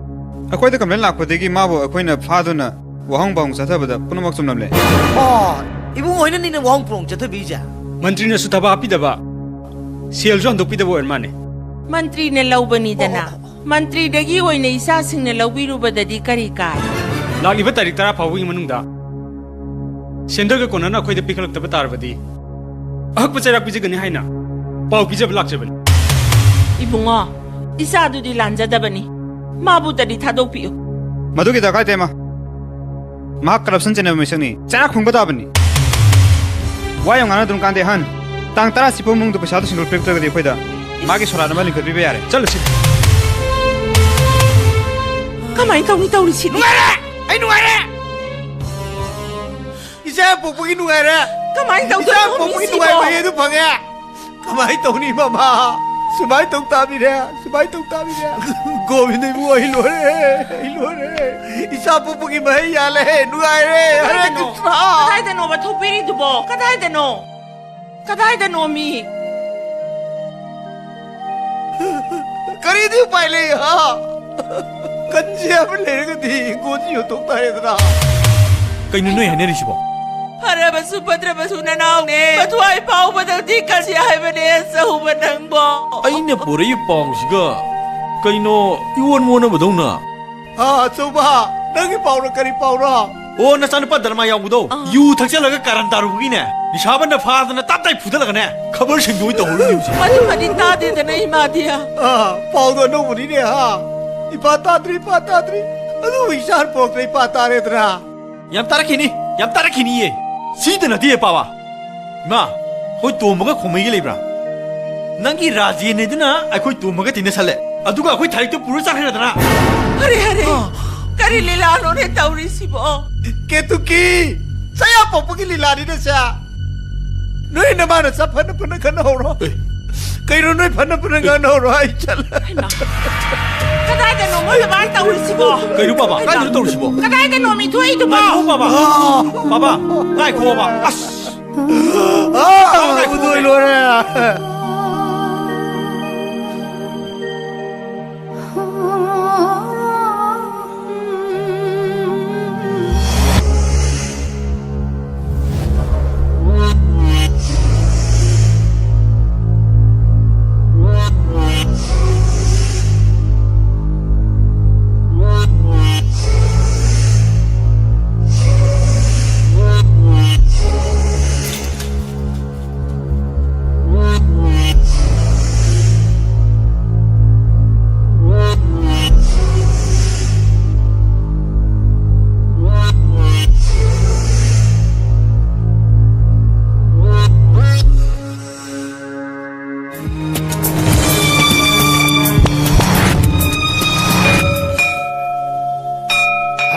ꯑꯩꯈꯣꯏꯗ ꯀꯝꯄ꯭ꯂꯦꯟ ꯂꯥꯛꯄꯗꯒꯤ ꯃꯥꯕꯨ ꯑꯩꯈꯣꯏꯅ ꯐꯥꯗꯨꯅ ꯋꯥꯍꯪ ꯄꯥꯎꯍꯪ ꯆꯠꯊꯕꯗ ꯄꯨꯝꯅꯃꯛ ꯆꯨꯝꯂꯝꯂꯦ꯫ ꯑꯣ, ꯏꯕꯨꯡꯉꯣ ꯍꯣꯏꯅꯅꯤꯅꯦ ꯋꯥꯍꯪ ꯄꯥꯎꯍꯪ ꯆꯠꯊꯕꯤꯔꯤꯁꯦ? ꯃꯟꯇ꯭ꯔꯤꯅꯁꯨ ꯊꯕꯛ ꯍꯥꯞꯄꯤꯗꯕ, ꯁꯦꯜꯁꯨ ꯍꯟꯗꯣꯛꯄꯤꯗꯕ ꯑꯣꯏꯔ ꯃꯥꯅꯦ꯫ ꯃꯟꯇ꯭ꯔꯤꯅ ꯂꯧꯕꯅꯤꯗꯅ꯫ ꯑꯣ, ꯑꯣ, ꯑꯣ꯫ ꯃꯟꯇ꯭ꯔꯤꯗꯒꯤ ꯑꯣꯏꯅ ꯏꯆꯥꯁꯤꯡꯅ ꯂꯧꯕꯤꯔꯨꯕꯗꯗꯤ ꯀꯔꯤ ꯀꯥꯏ? ꯂꯥꯛꯂꯤꯕ ꯇꯥꯔꯤꯛ ꯇꯔꯥ ꯐꯥꯎꯕꯒꯤ ꯃꯅꯨꯡꯗ ꯁꯦꯟꯗꯣꯏꯒ ꯀꯣꯟꯅꯅ ꯑꯩꯈꯣꯏꯗ ꯄꯤꯈꯠꯂꯛꯇꯕ ꯇꯥꯔꯕꯗꯤ ꯑꯍꯛꯄ ꯆꯩꯔꯥꯛ ꯄꯤꯖꯒꯅꯤ ꯍꯥꯏꯅ ꯄꯥꯎ ꯄꯤꯖꯕ ꯂꯥꯛꯆꯕꯅꯤ꯫ ꯏꯕꯨꯡꯉꯣ, ꯏꯆꯥꯗꯨꯗꯤ ꯂꯥꯟꯖꯗꯕꯅꯤ꯫ ꯃꯥꯕꯨꯇꯗꯤ ꯊꯥꯗꯣꯛꯄꯤꯌꯨ꯫ ꯃꯗꯨꯒꯤ ꯗꯔꯀꯥꯔ ꯂꯩꯇꯦ, ꯏꯃꯥ꯫ ꯃꯍꯥꯛ ꯀꯔꯞꯁꯟ ꯆꯦꯟꯅꯕ ꯃꯤꯁꯛꯅꯤ꯫ ꯆꯩꯔꯥꯛ ꯈꯨꯝꯕ ꯇꯥꯕꯅꯤ꯫ ꯋꯥ ꯌꯥꯝ ꯉꯥꯡꯅꯗꯨꯅ ꯀꯥꯟꯗꯦ, ꯑꯍꯟ꯫ ꯇꯥꯡ ꯇꯔꯥ ꯁꯤ ꯐꯥꯎ ꯃꯅꯨꯡꯗ ꯄꯩꯁꯥꯗꯨ ꯁꯤꯡꯗꯣꯛꯄꯤꯔꯛꯇ꯭ꯔꯒꯗꯤ ꯑꯩꯈꯣꯏꯗ ꯃꯥꯒꯤ ꯁꯣꯔꯥꯠ ꯑꯃ ꯂꯤꯡꯈꯠꯄꯤꯕ ꯌꯥꯔꯦ꯫ ꯆꯠꯂꯁꯤ꯫ ꯀꯃꯥꯏꯅ ꯇꯧꯅꯤ ꯇꯧꯔꯤꯁꯤꯗꯤ? ꯅꯨꯡꯉꯥꯏꯔꯦ! ꯑꯩ ꯅꯨꯡꯉꯥꯏꯔꯦ! ꯏꯆꯥ ꯄꯣꯛꯄꯒꯤ ꯅꯨꯡꯉꯥꯏꯔꯦ! ꯀꯃꯥꯏꯅ ꯇꯧꯗꯣꯏꯅꯣ ꯏꯆꯥ ꯄꯣꯛꯄꯒꯤ ꯃꯤꯁꯤꯕꯣ? ꯅꯨꯡꯉꯥꯏꯕ ꯍꯦꯟꯅ ꯐꯪꯉꯦ! ꯀꯃꯥꯏꯅ ꯇꯧꯅꯤ ꯃꯃꯥ? ꯁꯨꯃꯥꯏꯅ ꯇꯧ ꯇꯥꯕꯤꯔꯦ, ꯁꯨꯃꯥꯏꯅ ꯇꯧ ꯇꯥꯕꯤꯔꯦ꯫ ꯒꯣꯕꯤꯟꯗ ꯏꯕꯨꯡ, ꯑꯩ ꯂꯣꯏꯔꯦ, ꯑꯩ ꯂꯣꯏꯔꯦ꯫ ꯏꯆꯥ ꯄꯣꯛꯄꯒꯤ ꯃꯍꯩ ꯌꯥꯜꯂꯦ, ꯅꯨꯡꯉꯥꯏꯔꯦ꯫ ꯍꯔꯦ ꯀꯗꯥꯏꯗꯅꯣ? ꯀ꯭ꯔꯤꯁꯅ꯫ ꯀꯗꯥꯏꯗꯅꯣꯕ ꯊꯣꯛꯄꯤꯔꯤꯗꯨꯕꯣ? ꯀꯗꯥꯏꯗꯅꯣ? ꯀꯗꯥꯏꯗꯅꯣ ꯃꯤ? ꯀꯔꯤꯗꯤ ꯎꯄꯥꯏ ꯂꯩ, ꯍꯥ? ꯀꯟꯁꯦ ꯍꯥꯏꯕ ꯂꯩꯔꯒꯗꯤ ꯍꯤꯡꯒꯣꯜꯁꯤ ꯌꯣꯟꯊꯣꯛ ꯇꯥꯔꯦꯗꯅ꯫ ꯀꯩꯅꯣ ꯅꯣꯏ ꯍꯥꯏꯅꯔꯤꯁꯤꯕꯣ? ꯐꯔꯕꯁꯨ ꯐꯠꯇ꯭ꯔꯕꯁꯨ ꯅꯅꯥꯎꯅꯦ꯫ ꯃꯊ꯭ꯋꯥꯏ ꯐꯥꯎꯕꯗꯗꯤ ꯀꯔꯤ ꯍꯥꯏꯕꯅꯦ ꯑꯆꯧꯕ ꯅꯪꯕꯣ? ꯑꯩꯅ ꯄꯨꯔꯛꯏ ꯄꯥꯎꯁꯤꯒ ꯀꯩꯅꯣ ꯏꯑꯣꯟ ꯑꯣꯟꯅꯕꯗꯧꯅ꯫ ꯑꯥ, ꯑꯆꯧꯕ, ꯅꯪꯒꯤ ꯄꯥꯎꯅ ꯀꯔꯤ ꯄꯥꯎꯔꯣ? ꯑꯣ, ꯅꯆꯥꯅꯨꯄꯥ ꯗꯔꯃꯥ ꯌꯥꯎꯕꯗꯣ ꯑꯥ꯫ ꯌꯨ ꯊꯛꯆꯜꯂꯒ ꯀꯥꯔꯟ ꯇꯥꯔꯨꯕꯒꯤꯅꯦ, ꯅꯤꯁꯥꯕꯟꯅ ꯐꯥꯗꯅ ꯇꯞ ꯇꯥꯏ ꯐꯨꯗꯠꯂꯒꯅꯦ, ꯈꯕꯔ ꯁꯤꯡꯗꯣꯏ ꯇꯧꯍꯧꯔꯤꯅꯦ ꯍꯧꯖꯤꯛ꯫ ꯃꯗꯨꯃꯗꯤ ꯇꯥꯗꯦꯗꯅ, ꯏꯃꯥꯗꯤ꯫ ꯑꯥ, ꯄꯥꯎꯗꯣ ꯑꯅꯧꯕꯅꯤꯅꯦ, ꯍꯥ? ꯏꯄꯥ ꯇꯥꯗ꯭ꯔꯤ, ꯏꯄꯥ ꯇꯥꯗ꯭ꯔꯤ꯫ ꯑꯗꯨꯕꯨ ꯏꯆꯥ ꯄꯣꯛꯇ꯭ꯔꯦ, ꯏꯄꯥ ꯇꯥꯔꯦꯗꯅ꯫ ꯌꯥꯝ ꯇꯥꯔꯛꯈꯤꯅꯤ, ꯌꯥꯝ ꯇꯥꯔꯛꯈꯤꯅꯤꯌꯦ꯫ ꯁꯤꯗ ꯅꯠꯇꯦ, ꯄꯥꯕ꯫ ꯏꯃꯥ, ꯑꯩꯈꯣꯏ ꯇꯣꯝꯕꯒ ꯈꯣꯃꯩꯒ ꯂꯩꯕ꯭ꯔꯥ? ꯅꯪꯒꯤ ꯔꯥꯖꯦꯟ ꯍꯥꯏꯗꯨꯅ ꯑꯩꯈꯣꯏ ꯇꯣꯝꯕꯒ ꯇꯤꯟꯅꯁꯜꯂꯦ, ꯑꯗꯨꯒ ꯑꯩꯈꯣꯏ ꯊꯥꯔꯤꯛꯇꯣ ꯄꯨꯔ ꯆꯠꯈ꯭ꯔꯦꯗꯅ꯫ ꯑꯔꯦ, ꯑꯔꯦ, ꯑꯥ꯫ ꯀꯔꯤ ꯂꯤꯂꯥꯅꯣꯅꯦ ꯇꯧꯔꯤꯁꯤꯕꯣ? ꯀꯦꯇꯨꯀꯤ, ꯆꯌꯥ ꯄꯣꯛꯄꯒꯤ ꯂꯤꯂꯥꯅꯤꯅꯦ ꯁꯦ꯫ ꯅꯣꯏ ꯅꯃꯥꯅ ꯆꯠ ꯐꯅ ꯐꯅ ꯈꯟꯅꯍꯧꯔꯣ꯫ ꯑꯦ꯫ ꯀꯩꯅꯣ ꯅꯣꯏ ꯐꯅ ꯐꯅ ꯉꯥꯡꯅꯍꯧꯔꯣ, ꯑꯩ ꯆꯠꯂꯦ꯫ ꯍꯩꯃꯥ꯫ ꯀꯗꯥꯏꯗꯅꯣ ꯃꯣꯏ ꯃꯃꯥꯅ ꯇꯧꯔꯤꯁꯤꯕꯣ? ꯀꯩꯅꯣ ꯕꯥꯕꯥ? ꯀꯥꯏꯗꯅꯣ ꯇꯧꯔꯤꯁꯤꯕꯣ? ꯀꯗꯥꯏꯗꯅꯣ ꯃꯤ ꯊꯣꯛꯏꯗꯨꯕꯣ? ꯉꯥꯏꯈꯣ ꯕꯥꯕꯥ꯫ ꯑꯥ꯫ ꯕꯥꯕꯥ, ꯉꯥꯏꯈꯣ ꯕꯥꯕꯥ꯫ ꯑꯁ꯫ ꯑꯥ, ꯉꯥꯏꯈꯣ꯫ ꯎꯗꯣꯏ ꯂꯣꯏꯔꯦ꯫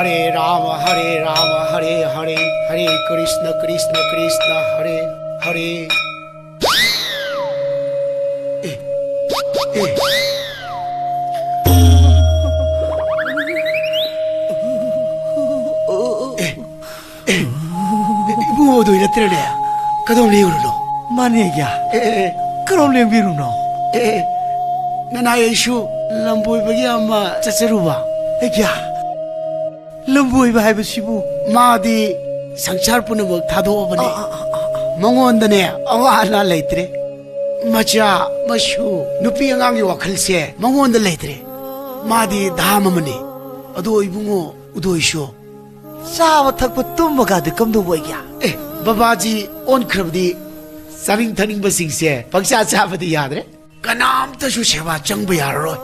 हरे राम, हरे राम, हरे हरे, हरे कृष्ण, कृष्ण कृष्ण, हरे हरे। ꯑꯦ, ꯑꯦ꯫ ꯑꯦ, ꯑꯦ, ꯏꯕꯨꯡꯉꯣ ꯑꯗꯨ ꯅꯠꯇ꯭ꯔꯅꯦ? ꯀꯗꯣꯝ ꯂꯦꯡꯉꯨꯔꯅꯣ? ꯃꯥꯅꯦ, ꯑꯩꯒ꯭ꯌꯥ꯫ ꯑꯦ, ꯑꯦ, ꯑꯦ꯫ ꯀꯔꯣꯝ ꯂꯦꯡꯕꯤꯔꯨꯅꯣ? ꯑꯦ, ꯑꯦ, ꯅꯅꯥꯏ ꯑꯩꯁꯨ ꯂꯝꯕꯣꯏꯕꯒꯤ ꯑꯃ ꯆꯠꯆꯔꯨꯕ꯫ ꯑꯩꯒ꯭ꯌꯥ, ꯂꯝꯕꯣꯏꯕ ꯍꯥꯏꯕꯁꯤꯕꯨ? ꯃꯥꯗꯤ ꯁꯪꯁꯥꯔ ꯄꯨꯝꯅꯃꯛ ꯊꯥꯗꯣꯛꯑꯕꯅꯤ꯫ ꯃꯉꯣꯟꯗꯅꯦ ꯑꯋꯥ ꯑꯅꯥ ꯂꯩꯇ꯭ꯔꯦ꯫ ꯃꯆꯥ, ꯃꯁꯨ, ꯅꯨꯄꯤ ꯑꯉꯥꯡꯒꯤ ꯋꯥꯈꯜꯁꯦ ꯃꯉꯣꯟꯗ ꯂꯩꯇ꯭ꯔꯦ꯫ ꯃꯥꯗꯤ ꯙꯥꯝ ꯑꯃꯅꯤ꯫ ꯑꯗꯣ ꯏꯕꯨꯡꯉꯣ ꯎꯗꯣꯏꯁꯨ ꯆꯥꯕ ꯊꯛꯄ ꯇꯨꯝꯕꯒꯗꯤ ꯀꯝꯗꯧꯕ ꯑꯣꯏꯒꯦ? ꯑꯦ, ꯕꯕꯥꯖꯤ ꯑꯣꯟꯈ꯭ꯔꯕꯗꯤ ꯆꯥꯅꯤꯡ ꯊꯛꯅꯤꯡꯕꯁꯤꯡꯁꯦ ꯄꯪꯆꯥ ꯆꯥꯕꯗꯤ ꯌꯥꯗ꯭ꯔꯦ꯫ ꯀꯅꯥꯝꯇꯁꯨ ꯁꯦꯕꯥ ꯆꯪꯕ ꯌꯥꯔꯔꯣꯏ꯫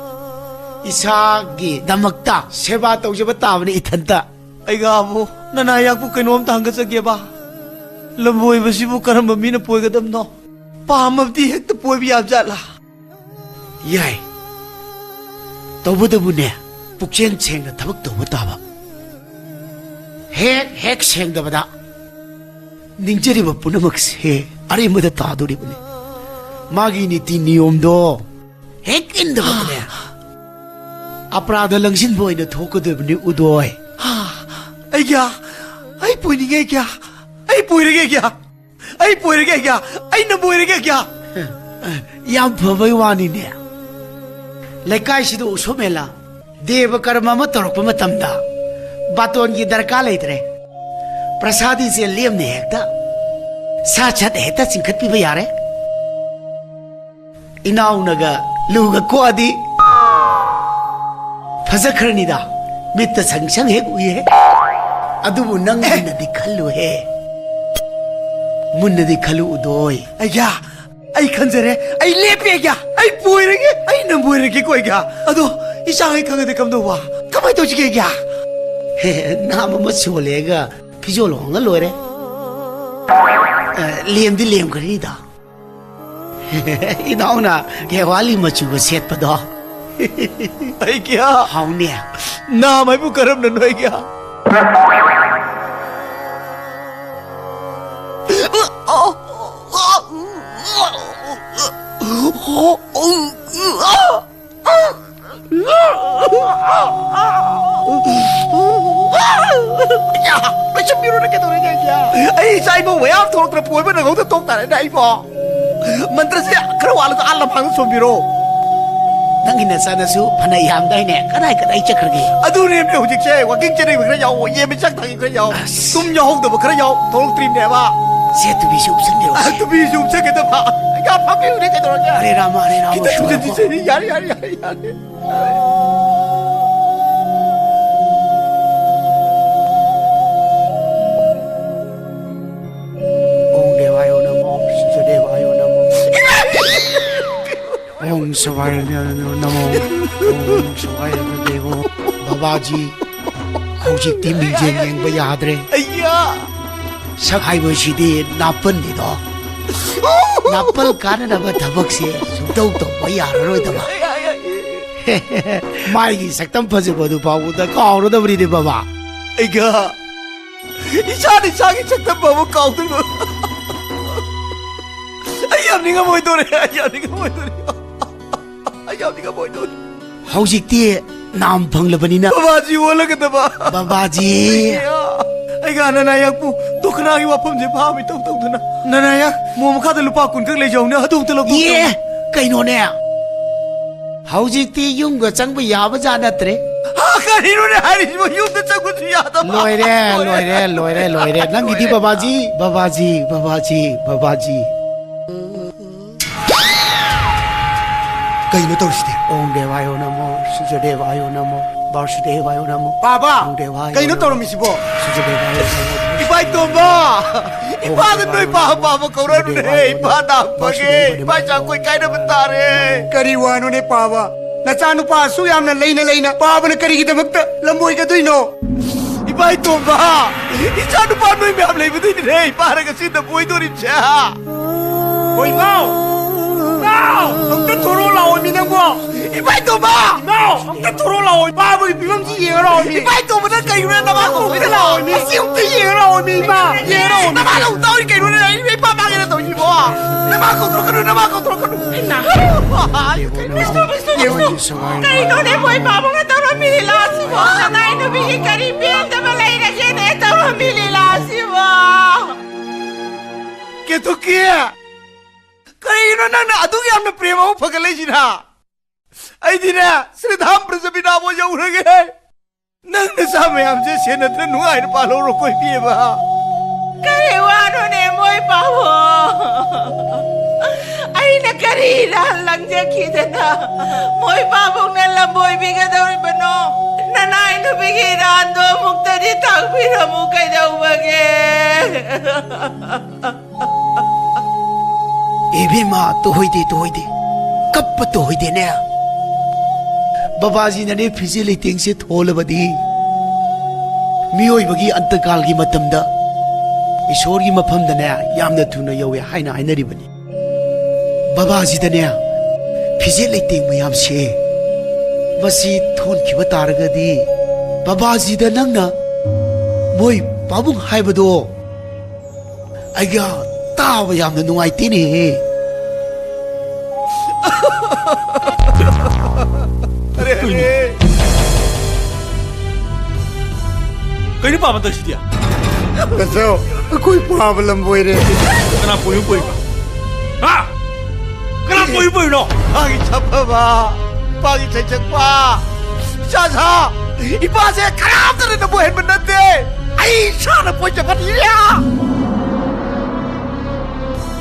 ꯏꯁꯥꯒꯤꯗꯃꯛꯇ ꯁꯦꯕꯥ ꯇꯧꯖꯕ ꯇꯥꯕꯅꯤ ꯏꯊꯟꯇ꯫ ꯑꯩꯒꯥꯕꯨ ꯅꯅꯥ ꯌꯥꯛꯄꯨ ꯀꯩꯅꯣꯝꯇ ꯍꯪꯒꯠꯆꯒꯦꯕ꯫ ꯂꯝꯕꯣꯏꯕꯁꯤꯕꯨ ꯀꯔꯝꯕ ꯃꯤꯅ ꯄꯣꯏꯒꯗꯕꯅꯣ? ꯄꯥꯝꯃꯕꯗꯤ ꯍꯦꯛꯇ ꯄꯣꯏꯕ ꯌꯥꯕꯖꯥꯠꯂꯥ? ꯌꯥꯏ꯫ ꯇꯧꯕꯇꯕꯨꯅꯦ, ꯄꯨꯛꯆꯦꯜ ꯁꯦꯡꯅ ꯊꯕꯛ ꯇꯧꯕ ꯇꯥꯕ꯫ ꯍꯦꯛ ꯍꯦꯛ ꯁꯦꯡꯗꯕꯗ ꯅꯤꯡꯖꯔꯤꯕ ꯄꯨꯝꯅꯃꯛꯁꯦ ꯑꯔꯦꯝꯕꯗ ꯇꯥꯗꯣꯔꯤꯕꯅꯤ꯫ ꯃꯥꯒꯤ ꯅꯤꯇꯤ ꯅꯤꯌꯣꯝꯗꯣ ꯍꯦꯛ ꯏꯟꯗꯕꯗꯅꯦ, ꯑꯄꯔꯥꯙ ꯂꯪꯁꯤꯟꯕ ꯑꯣꯏꯅ ꯊꯣꯛꯀꯗꯣꯏꯕꯅꯤ ꯎꯗꯣꯏ꯫ ꯑꯩꯒ꯭ꯌꯥ, ꯑꯩ ꯄꯣꯏꯅꯤꯡꯉꯦ ꯑꯩꯒ꯭ꯌꯥ, ꯑꯩ ꯄꯣꯏꯔꯒꯦ ꯑꯩꯒ꯭ꯌꯥ, ꯑꯩ ꯄꯣꯏꯔꯒꯦ ꯑꯩꯒ꯭ꯌꯥ, ꯑꯩ ꯅꯝꯕ ꯑꯣꯏꯔꯒꯦ ꯑꯩꯒ꯭ꯌꯥ꯫ ꯌꯥꯝ ꯐꯕꯩ ꯋꯥꯅꯤꯅꯦ꯫ ꯂꯩꯀꯥꯏꯁꯤꯗ ꯎꯁꯣꯞ ꯃꯦꯂꯥ ꯗꯦꯕ ꯀꯔꯃ ꯑꯃ ꯇꯧꯔꯛꯄ ꯃꯇꯝꯗ ꯕꯥꯇꯣꯟꯒꯤ ꯗꯔꯀꯥꯔ ꯂꯩꯇ꯭ꯔꯦ꯫ ꯄ꯭ꯔꯁꯥꯗꯤꯁꯦ ꯂꯦꯝꯅ ꯍꯦꯛꯇ ꯁꯠ ꯁꯠ ꯍꯦꯛꯇ ꯆꯤꯡꯈꯠꯄꯤꯕ ꯌꯥꯔꯦ꯫ ꯏꯅꯥꯎꯅꯒ ꯂꯨꯒ ꯀꯣꯛꯑꯗꯤ ꯐꯖꯈ꯭ꯔꯅꯤꯗ꯫ ꯃꯤꯠꯇ ꯁꯪ ꯁꯪ ꯍꯦꯛ ꯎꯏꯍꯦ꯫ ꯑꯗꯨꯕꯨ ꯅꯪ ꯃꯨꯟꯅꯗꯤ ꯈꯜꯂꯨꯍꯦ꯫ ꯃꯨꯟꯅꯗꯤ ꯈꯜꯂꯨ ꯎꯗꯣꯏ꯫ ꯑꯩꯒ꯭ꯌꯥ, ꯑꯩ ꯈꯟꯖꯔꯦ꯫ ꯑꯩ ꯂꯦꯞꯄꯦ ꯑꯩꯒ꯭ꯌꯥ꯫ ꯑꯩ ꯄꯣꯏꯔꯒꯦ꯫ ꯑꯩ ꯅꯝꯕ ꯑꯣꯏꯔꯒꯦꯀꯣ ꯑꯩꯒ꯭ꯌꯥ꯫ ꯑꯗꯣ ꯏꯆꯥꯈꯩ ꯈꯪꯉꯗꯤ ꯀꯝꯗꯧꯕ? ꯀꯃꯥꯏ ꯇꯧꯁꯤꯒꯦ ꯑꯩꯒ꯭ꯌꯥ? ꯍꯦ, ꯍꯦ, ꯅꯥꯝ ꯑꯃ ꯁꯣꯜꯂꯦꯒ ꯐꯤꯖꯣꯜ ꯍꯣꯡꯉ ꯂꯣꯏꯔꯦ꯫ ꯑ, ꯂꯦꯝꯗꯤ ꯂꯦꯝꯈ꯭ꯔꯅꯤꯗ꯫ ꯏꯅꯥꯎꯅ ꯀꯦꯋꯥꯂꯤ ꯃꯆꯨꯒ ꯁꯦꯠꯄꯗꯣ꯫ ꯑꯩꯒ꯭ꯌꯥ꯫ ꯍꯥꯎꯅꯦ꯫ ꯅꯥꯝ ꯍꯥꯏꯕꯨ ꯀꯔꯝꯅꯅꯣ ꯑꯩꯒ꯭ꯌꯥ? ꯑꯩ ꯏꯆꯥ ꯏꯃꯧ ꯃꯌꯥꯝ ꯊꯣꯛꯂꯛꯇꯅ ꯄꯣꯏꯕ ꯅꯪꯍꯧꯗ ꯇꯣꯛ ꯇꯥꯔꯦꯅꯦ ꯑꯩꯕꯣ꯫ ꯃꯟꯇ꯭ꯔꯁꯦ ꯈꯔ ꯋꯥꯠꯂꯁꯨ ꯑꯥ ꯂꯝꯍꯥꯡꯗ ꯁꯣꯟꯕꯤꯔꯣ꯫ ꯅꯪꯒꯤ ꯅꯆꯥꯅꯁꯨ ꯐꯅ ꯌꯥꯝꯗꯥꯏꯅꯦ, ꯀꯗꯥꯏ ꯀꯗꯥꯏ ꯆꯠꯈ꯭ꯔꯒꯦ? ꯑꯗꯨꯅꯦꯃꯤ ꯍꯧꯖꯤꯛꯁꯦ ꯋꯥꯀꯤꯡ ꯆꯦꯟꯅꯤꯡꯕ ꯈꯔ ꯌꯥꯎ, ꯌꯦꯟ ꯃꯆꯥꯛ ꯊꯥꯡꯉꯤ ꯈꯔ ꯌꯥꯎ, ꯑꯁ꯫ ꯇꯨꯝ ꯌꯥꯎꯍꯧꯗꯕ ꯈꯔ ꯌꯥꯎ, ꯊꯣꯛꯂꯛꯇ꯭ꯔꯤꯕꯅꯦꯕ꯫ ꯁꯦ, ꯇꯨꯄꯤꯁꯨ ꯎꯞꯁꯟꯕꯤꯔꯣ꯫ ꯑ, ꯇꯨꯄꯤꯁꯨ ꯎꯞꯁꯟꯒꯗꯕ꯫ ꯌꯥ, ꯐꯝꯕꯤꯌꯨꯅꯦ, ꯀꯩꯗꯧꯔꯒꯦ? ꯍꯔꯦ ꯔꯥꯃ, ꯍꯔꯦ ꯔꯥꯃ, ꯈꯤꯇꯪ ꯁꯣꯔꯣꯛ ꯊꯨꯖꯟꯁꯤꯁꯦ꯫ ꯌꯥꯔꯦ, ꯌꯥꯔꯦ, ꯌꯥꯔꯦ, ꯌꯥꯔꯦ꯫ ꯁꯤꯁꯨ ꯗꯦꯕꯥꯌꯣ ꯅꯃꯣ, ꯁꯤꯁꯨ ꯗꯦꯕꯥꯌꯣ ꯅꯃꯣ꯫ ꯑꯣꯝ ꯁꯤꯋꯥꯌ ꯅꯃꯣ, ꯑꯣꯝ ꯁꯤꯋꯥꯌ ꯗꯦꯕꯣ꯫ ꯕꯕꯥꯖꯤ, ꯍꯧꯖꯤꯛꯇꯤ ꯃꯤꯡꯖꯦꯜ ꯌꯦꯡꯕ ꯌꯥꯗ꯭ꯔꯦ꯫ ꯑꯩꯌꯥ! ꯁꯛ ꯍꯥꯏꯕꯁꯤꯗꯤ ꯅꯥꯄꯜꯅꯤꯗꯣ꯫ ꯅꯥꯄꯜ ꯀꯥꯟꯅꯅꯕ ꯊꯕꯛꯁꯦ ꯁꯨꯡꯇꯧ ꯇꯧꯕ ꯌꯥꯔꯔꯣꯏꯗꯕ꯫ ꯃꯥꯏꯒꯤ ꯁꯛꯇꯝ ꯐꯖꯕꯗꯨ ꯐꯥꯎꯕꯗ ꯀꯥꯎꯔꯗꯕꯅꯤꯅꯦ ꯕꯕꯥ꯫ ꯑꯩꯒ ꯏꯁꯥꯅ ꯏꯁꯥꯒꯤ ꯁꯛꯇꯝ ꯐꯥꯎꯕ ꯀꯥꯎꯗꯣꯏꯕ꯫ ꯑꯩ ꯌꯥꯝ ꯅꯤꯡꯉꯝꯃꯣꯏꯗꯣꯔꯦ, ꯑꯩ ꯌꯥꯝ ꯅꯤꯡꯉꯝꯃꯣꯏꯗꯣꯔꯦ꯫ ꯑꯩ ꯌꯥꯝ ꯅꯤꯡꯉꯝꯃꯣꯏꯗꯣꯔꯦ꯫ ꯍꯧꯖꯤꯛꯇꯤ ꯅꯥꯝ ꯐꯪꯂꯕꯅꯤꯅ꯫ ꯕꯕꯥꯖꯤ ꯑꯣꯜꯂꯒꯗꯕ꯫ ꯕꯕꯥꯖꯤ꯫ ꯑꯩꯒ ꯅꯅꯥꯌꯥꯛꯄꯨ ꯇꯣꯈꯅꯥꯒꯤ ꯋꯥꯐꯝꯁꯦ ꯐꯥꯕ ꯏꯇꯧ ꯇꯧꯗꯅ꯫ ꯅꯅꯥꯌꯥꯛ, ꯃꯣ ꯃꯈꯥꯗ ꯂꯨꯄꯥ ꯀꯨꯟ ꯈꯛ ꯂꯩꯖꯍꯧꯅꯦ, ꯑꯗꯨ ꯑꯝꯇ ꯂꯧꯊꯣꯛ꯫ ꯑꯦ, ꯀꯩꯅꯣꯅꯦ? ꯍꯧꯖꯤꯛꯇꯤ ꯌꯨꯝꯒ ꯆꯪꯕ ꯌꯥꯕ ꯖꯥꯠ ꯅꯠꯇ꯭ꯔꯦ꯫ ꯍꯥ, ꯀꯔꯤꯅꯣꯅꯦ ꯍꯥꯏꯔꯤꯁꯤꯕꯣ? ꯌꯨꯝꯗ ꯆꯪꯕꯁꯨ ꯌꯥꯗꯕ꯫ ꯂꯣꯏꯔꯦ, ꯂꯣꯏꯔꯦ, ꯂꯣꯏꯔꯦ, ꯂꯣꯏꯔꯦ꯫ ꯅꯪꯒꯤꯗꯤ ꯂꯣꯏꯔꯦ꯫ ꯕꯕꯥꯖꯤ, ꯕꯕꯥꯖꯤ, ꯕꯕꯥꯖꯤ, ꯕꯕꯥꯖꯤ꯫ ꯀꯩꯅꯣ ꯇꯧꯔꯤꯁꯤꯗꯤ? ꯑꯣꯝ ꯗꯦꯕꯥꯌꯣ ꯅꯃꯣ, ꯁꯨꯖ ꯗꯦꯕꯥꯌꯣ ꯅꯃꯣ, ꯕꯥꯔꯁꯨ ꯗꯦꯕꯥꯌꯣ ꯅꯃꯣ꯫ ꯄꯥꯕ! ꯑꯣꯝ ꯗꯦꯕꯥꯌꯣ ꯀꯩꯅꯣ ꯅꯃꯣ꯫ ꯇꯧꯔꯝꯃꯤꯁꯤꯕꯣ? ꯁꯨꯖ ꯗꯦꯕꯥꯌꯣ ꯅꯃꯣ꯫ ꯏꯄꯥ ꯏꯇꯣꯝꯕ! ꯏꯄꯥꯗ ꯅꯣꯏ ꯄꯥꯕ ꯄꯥꯕ ꯀꯧꯔꯛꯑꯅꯨꯅꯦ꯫ ꯏꯄꯥ ꯅꯥꯕ ꯐꯪꯉꯦ꯫ ꯏꯄꯥ ꯏꯆꯥ ꯑꯩꯈꯣꯏ ꯀꯥꯏꯅꯕ ꯇꯥꯔꯦ꯫ ꯀꯔꯤ ꯋꯥꯅꯣꯅꯦ ꯄꯥꯕ? ꯅꯆꯥꯅꯨꯄꯥ ꯑꯁꯨꯛ ꯌꯥꯝꯅ ꯂꯩꯅ ꯂꯩꯅ ꯄꯥꯕꯅ ꯀꯔꯤꯒꯤꯗꯃꯛꯇ ꯂꯝꯕꯣꯏꯒꯗꯣꯏꯅꯣ? ꯏꯄꯥ ꯏꯇꯣꯝꯕ! ꯏꯆꯥ ꯅꯨꯄꯥ ꯅꯣꯏ ꯃꯌꯥꯝ ꯂꯩꯕꯗꯨꯏꯅꯤꯅꯦ ꯏꯄꯥꯅ ꯉꯁꯤ ꯅꯕꯨ ꯑꯣꯏꯗꯣꯔꯤꯕꯁꯦ, ꯍꯥ? ꯍꯣꯏ, ꯏꯃꯥꯎ! ꯏꯃꯥꯎ! ꯑꯝꯇ ꯊꯣꯔꯛꯑꯣ ꯂꯥꯛꯑꯣ ꯃꯤ ꯅꯪꯕꯣ! ꯏꯄꯥ ꯏꯇꯣꯝꯕ! ꯏꯃꯥꯎ! ꯑꯝꯇ ꯊꯣꯔꯛꯑꯣ ꯂꯥꯛꯑꯣ! ꯏꯄꯥꯕꯨꯒꯤ ꯐꯤꯕꯝꯁꯤ ꯌꯦꯡꯉ ꯂꯥꯛꯑꯣ ꯃꯤ! ꯏꯄꯥ ꯏꯇꯣꯝꯕ ꯅꯪ ꯀꯩꯅꯣꯅꯦ ꯅꯃꯥ ꯀꯧꯕꯗ ꯂꯥꯛꯑꯣ ꯃꯤ! ꯑꯁꯤ ꯑꯝꯇ ꯌꯦꯡꯉ ꯂꯥꯛꯑꯣ ꯃꯤ! ꯏꯃꯥ! ꯌꯦꯡꯉ ꯂꯥꯛꯑꯣ ꯃꯤ! ꯅꯃꯥ ꯂꯧ ꯇꯧꯔꯤ ꯀꯩꯅꯣꯅꯦ? ꯑꯩ ꯏꯄꯥ ꯄꯥꯒꯦꯅ ꯇꯧꯔꯤꯁꯤꯕꯣ! ꯅꯃꯥ ꯀꯧꯊꯣꯔꯛꯀꯅꯨ! ꯅꯃꯥ ꯀꯧꯊꯣꯔꯛꯀꯅꯨ! ꯏꯃꯥ! ꯕꯤꯁꯅꯨ, ꯕꯤꯁꯅꯨ, ꯕꯤꯁꯅꯨ! ꯀꯩꯅꯣꯅꯦ ꯃꯣꯏ ꯄꯥꯕꯨꯡꯅ ꯇꯧꯔꯝꯃꯤ ꯂꯤꯂꯥꯁꯤꯕꯣ? ꯀꯅꯥꯏ ꯅꯨꯄꯤꯒꯤ ꯀꯔꯤ ꯄꯦꯟꯗꯕ ꯂꯩꯔꯒꯦꯅꯦ ꯇꯧꯔꯝꯃꯤ ꯂꯤꯂꯥꯁꯤꯕꯣ? ꯀꯦꯊꯨꯀꯤ! ꯀꯔꯤꯅꯣ ꯅꯪꯅ ꯑꯗꯨꯛ ꯌꯥꯝꯅ ꯄ꯭ꯔꯦꯝ ꯑꯃ ꯐꯒꯠꯂꯛꯏꯁꯤꯅ? ꯑꯩꯗꯤꯅꯦ, ꯁ꯭ꯔꯤꯙꯥꯝ ꯄ꯭ꯔꯖꯥꯄꯤꯇꯥꯐꯥꯎ ꯌꯧꯈ꯭ꯔꯒꯦ꯫ ꯅꯪ ꯅꯆꯥ ꯃꯌꯥꯝꯁꯦ ꯁꯦꯟꯅꯗꯅ ꯅꯨꯡꯉꯥꯏꯅ ꯄꯥꯜꯍꯧꯔꯣꯀꯣ, ꯏꯕꯦꯝꯃ꯫ ꯀꯔꯤ ꯋꯥꯅꯣꯅꯦ, ꯃꯣꯏ ꯄꯥꯕꯨꯡ? ꯑꯩꯅ ꯀꯔꯤ ꯏꯔꯥꯟ ꯂꯪꯖꯈꯤꯗꯅ ꯃꯣꯏ ꯄꯥꯕꯨꯡꯅ ꯂꯝꯕꯣꯏꯕꯤꯒꯗꯧꯔꯤꯕꯅꯣ? ꯅꯅꯥꯏ ꯅꯨꯄꯤꯒꯤ ꯏꯔꯥꯟꯗꯣ ꯑꯃꯨꯛꯇꯗꯤ ꯇꯥꯛꯄꯤꯔꯝꯃꯨ, ꯀꯩꯗꯧꯕꯒꯦ? ꯏꯕꯦꯝꯃ, ꯇꯨꯍꯣꯏꯗꯦ, ꯇꯨꯍꯣꯏꯗꯦ꯫ ꯀꯞꯄ ꯇꯨꯍꯣꯏꯗꯦꯅꯦ꯫ ꯕꯕꯥꯖꯤꯅꯅꯦ ꯐꯤꯖꯦ ꯂꯩꯇꯦꯡꯁꯦ ꯊꯣꯜꯂꯕꯗꯤ ꯃꯤꯑꯣꯏꯕꯒꯤ ꯑꯟꯇꯀꯥꯜꯒꯤ ꯃꯇꯝꯗ ꯏꯁꯣꯔꯒꯤ ꯃꯐꯝꯗꯅꯦ ꯌꯥꯝꯅ ꯊꯨꯅ ꯌꯧꯋꯦ ꯍꯥꯏꯅ ꯍꯥꯏꯅꯔꯤꯕꯅꯤ꯫ ꯕꯕꯥꯖꯤꯗꯅꯦ ꯐꯤꯖꯦ ꯂꯩꯇꯦꯡ ꯃꯌꯥꯝꯁꯦ ꯃꯁꯤ ꯊꯣꯟꯈꯤꯕ ꯇꯥꯔꯒꯗꯤ ꯕꯕꯥꯖꯤꯗ ꯅꯪꯅ ꯃꯣꯏ ꯄꯥꯕꯨꯡ ꯍꯥꯏꯕꯗꯣ ꯑꯩꯒ ꯇꯥꯕ ꯌꯥꯝꯅ ꯅꯨꯡꯉꯥꯏꯇꯦꯅꯦꯍꯦ꯫ ꯑꯔꯦ, ꯑꯔꯦ꯫ ꯀꯩꯅꯣ ꯄꯥꯕ ꯇꯧꯔꯤꯁꯤꯗꯤ? ꯀꯆꯧ, ꯑꯩꯈꯣꯏ ꯄꯥꯕ ꯂꯝꯕꯣꯏꯔꯦ꯫ ꯀꯅꯥ ꯄꯣꯏꯅꯣ ꯄꯣꯏꯕ? ꯍꯥ? ꯀꯅꯥ ꯄꯣꯏꯅꯣ ꯄꯣꯏꯅꯣ? ꯏꯄꯥꯒꯤ ꯁꯥꯐꯕ, ꯏꯄꯥꯒꯤ ꯁꯩꯁꯛꯄ, ꯏꯆꯥꯁꯥ, ꯏꯄꯥꯁꯦ ꯀꯅꯥꯝꯇꯅ ꯅꯕꯨ ꯍꯦꯟꯕ ꯅꯠꯇꯦ꯫ ꯑꯩ ꯏꯁꯥꯅ ꯄꯣꯏꯖꯕꯅꯤ꯫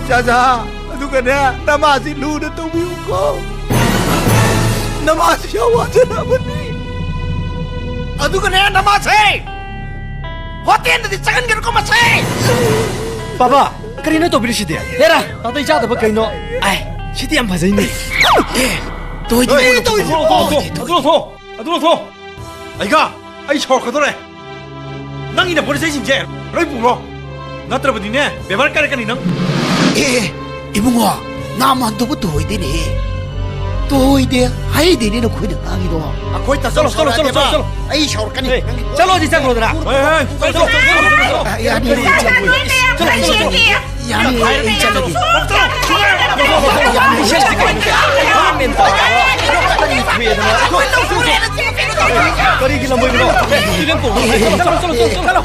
ꯏꯆꯥꯁꯥ, ꯑꯗꯨꯒꯅꯦ, ꯅꯃꯥꯁꯤ ꯂꯨꯅ ꯇꯧꯕꯤꯌꯨꯀꯣ꯫ ꯅꯃꯥꯁꯤ ꯌꯥꯝ ꯋꯥꯖꯔꯕꯅꯤ꯫ ꯑꯗꯨꯒꯅꯦ, ꯅꯃꯥꯁꯦ ꯍꯣꯇꯦꯜꯗꯗꯤ ꯆꯪꯍꯟꯒꯅꯨꯀꯣ ꯃꯁꯦ꯫ ꯕꯥꯕꯥ, ꯀꯔꯤꯅꯣ ꯇꯧꯕꯤꯔꯤꯁꯤꯗꯤ? ꯍꯦꯔꯥ, ꯅꯥꯇꯩ ꯆꯥꯗꯕ ꯀꯩꯅꯣ? ꯑꯦ, ꯁꯤꯗꯤ ꯌꯥꯝ ꯐꯖꯩꯅꯦ꯫ ꯑꯦ, ꯇꯣꯏꯗꯤ ꯑꯦ, ꯇꯣꯏꯗꯤ꯫ ꯂꯧꯊꯣꯛ, ꯂꯧꯊꯣꯛ, ꯂꯧꯊꯣꯛ, ꯂꯧꯊꯣꯛ꯫ ꯑꯩꯒ, ꯑꯩ ꯁꯥꯎꯔꯛꯀꯗꯧꯔꯦ꯫ ꯅꯪꯒꯤ ꯅꯄꯣꯠ ꯆꯩꯁꯤꯡꯁꯦ ꯂꯣꯏ ꯄꯨꯔꯣ꯫ ꯅꯠꯇ꯭ꯔꯕꯗꯤꯅꯦ, ꯕꯦꯕꯥꯔ ꯀꯥꯏꯔꯛꯀꯅꯤ ꯅꯪ꯫ ꯑꯦ, ꯑꯦ, ꯏꯕꯨꯡꯉꯣ, ꯅꯥꯃꯟꯗꯨꯕꯨ ꯇꯣꯏꯗꯦꯅꯦ꯫ ꯇꯣꯏꯗꯦ, ꯍꯩꯗꯦꯅꯦ ꯅꯈꯣꯏꯅ ꯉꯥꯡꯉꯤꯗꯣ꯫ ꯑꯩꯈꯣꯏ ꯇꯥꯆꯧ ꯆꯠꯂꯣ, ꯆꯠꯂꯣ, ꯆꯠꯂꯣ, ꯁꯥꯎꯔꯛꯑꯗꯤꯕ ꯆꯠꯂꯣ, ꯆꯠꯂꯣ꯫ ꯑꯩ ꯁꯥꯎꯔꯛꯀꯅꯤ꯫ ꯑꯦ, ꯅꯪꯒꯤ ꯆꯠꯂꯣ, ꯑꯗꯨꯗꯤ ꯆꯪꯈ꯭ꯔꯣꯗꯅ꯫ ꯍꯣꯏ, ꯍꯣꯏ, ꯆꯠꯂꯣ, ꯆꯠꯂꯣ, ꯆꯠꯂꯣ, ꯆꯠꯂꯣ, ꯆꯠꯂꯣ꯫ ꯌꯥꯅꯤ, ꯌꯥꯅꯤ, ꯌꯥꯅꯤ꯫ ꯆꯠꯂꯣ, ꯆꯠꯂꯣ, ꯆꯠꯂꯣ, ꯆꯠꯂꯣ꯫ ꯌꯥꯅꯤ, ꯑꯩ ꯆꯠꯂꯒꯦ꯫ ꯌꯥꯅꯤ, ꯌꯥꯅꯤ꯫ ꯀꯔꯤꯒꯤ ꯂꯝꯕꯣꯏꯕꯅꯣ? ꯐꯤꯂꯝ ꯄꯨꯔꯛꯑꯣ꯫ ꯆꯠꯂꯣ, ꯆꯠꯂꯣ, ꯆꯠꯂꯣ, ꯆꯠꯂꯣ꯫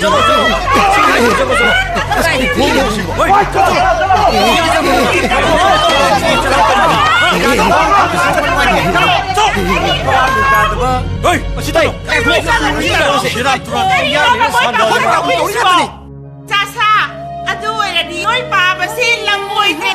ꯆꯠꯂꯣ, ꯆꯠꯂꯣ, ꯆꯠꯂꯣ꯫ ꯍꯣꯏ, ꯑꯁꯤ ꯇꯧꯔꯣ꯫ ꯁꯦꯔꯥꯟ ꯇꯨꯔꯥꯟ꯫ ꯆꯥꯁꯥ, ꯑꯗꯨ ꯑꯣꯏꯔꯗꯤ ꯅꯣꯏ ꯄꯥꯕꯁꯦ ꯂꯝ ꯑꯣꯏꯗ꯭ꯔꯦ꯫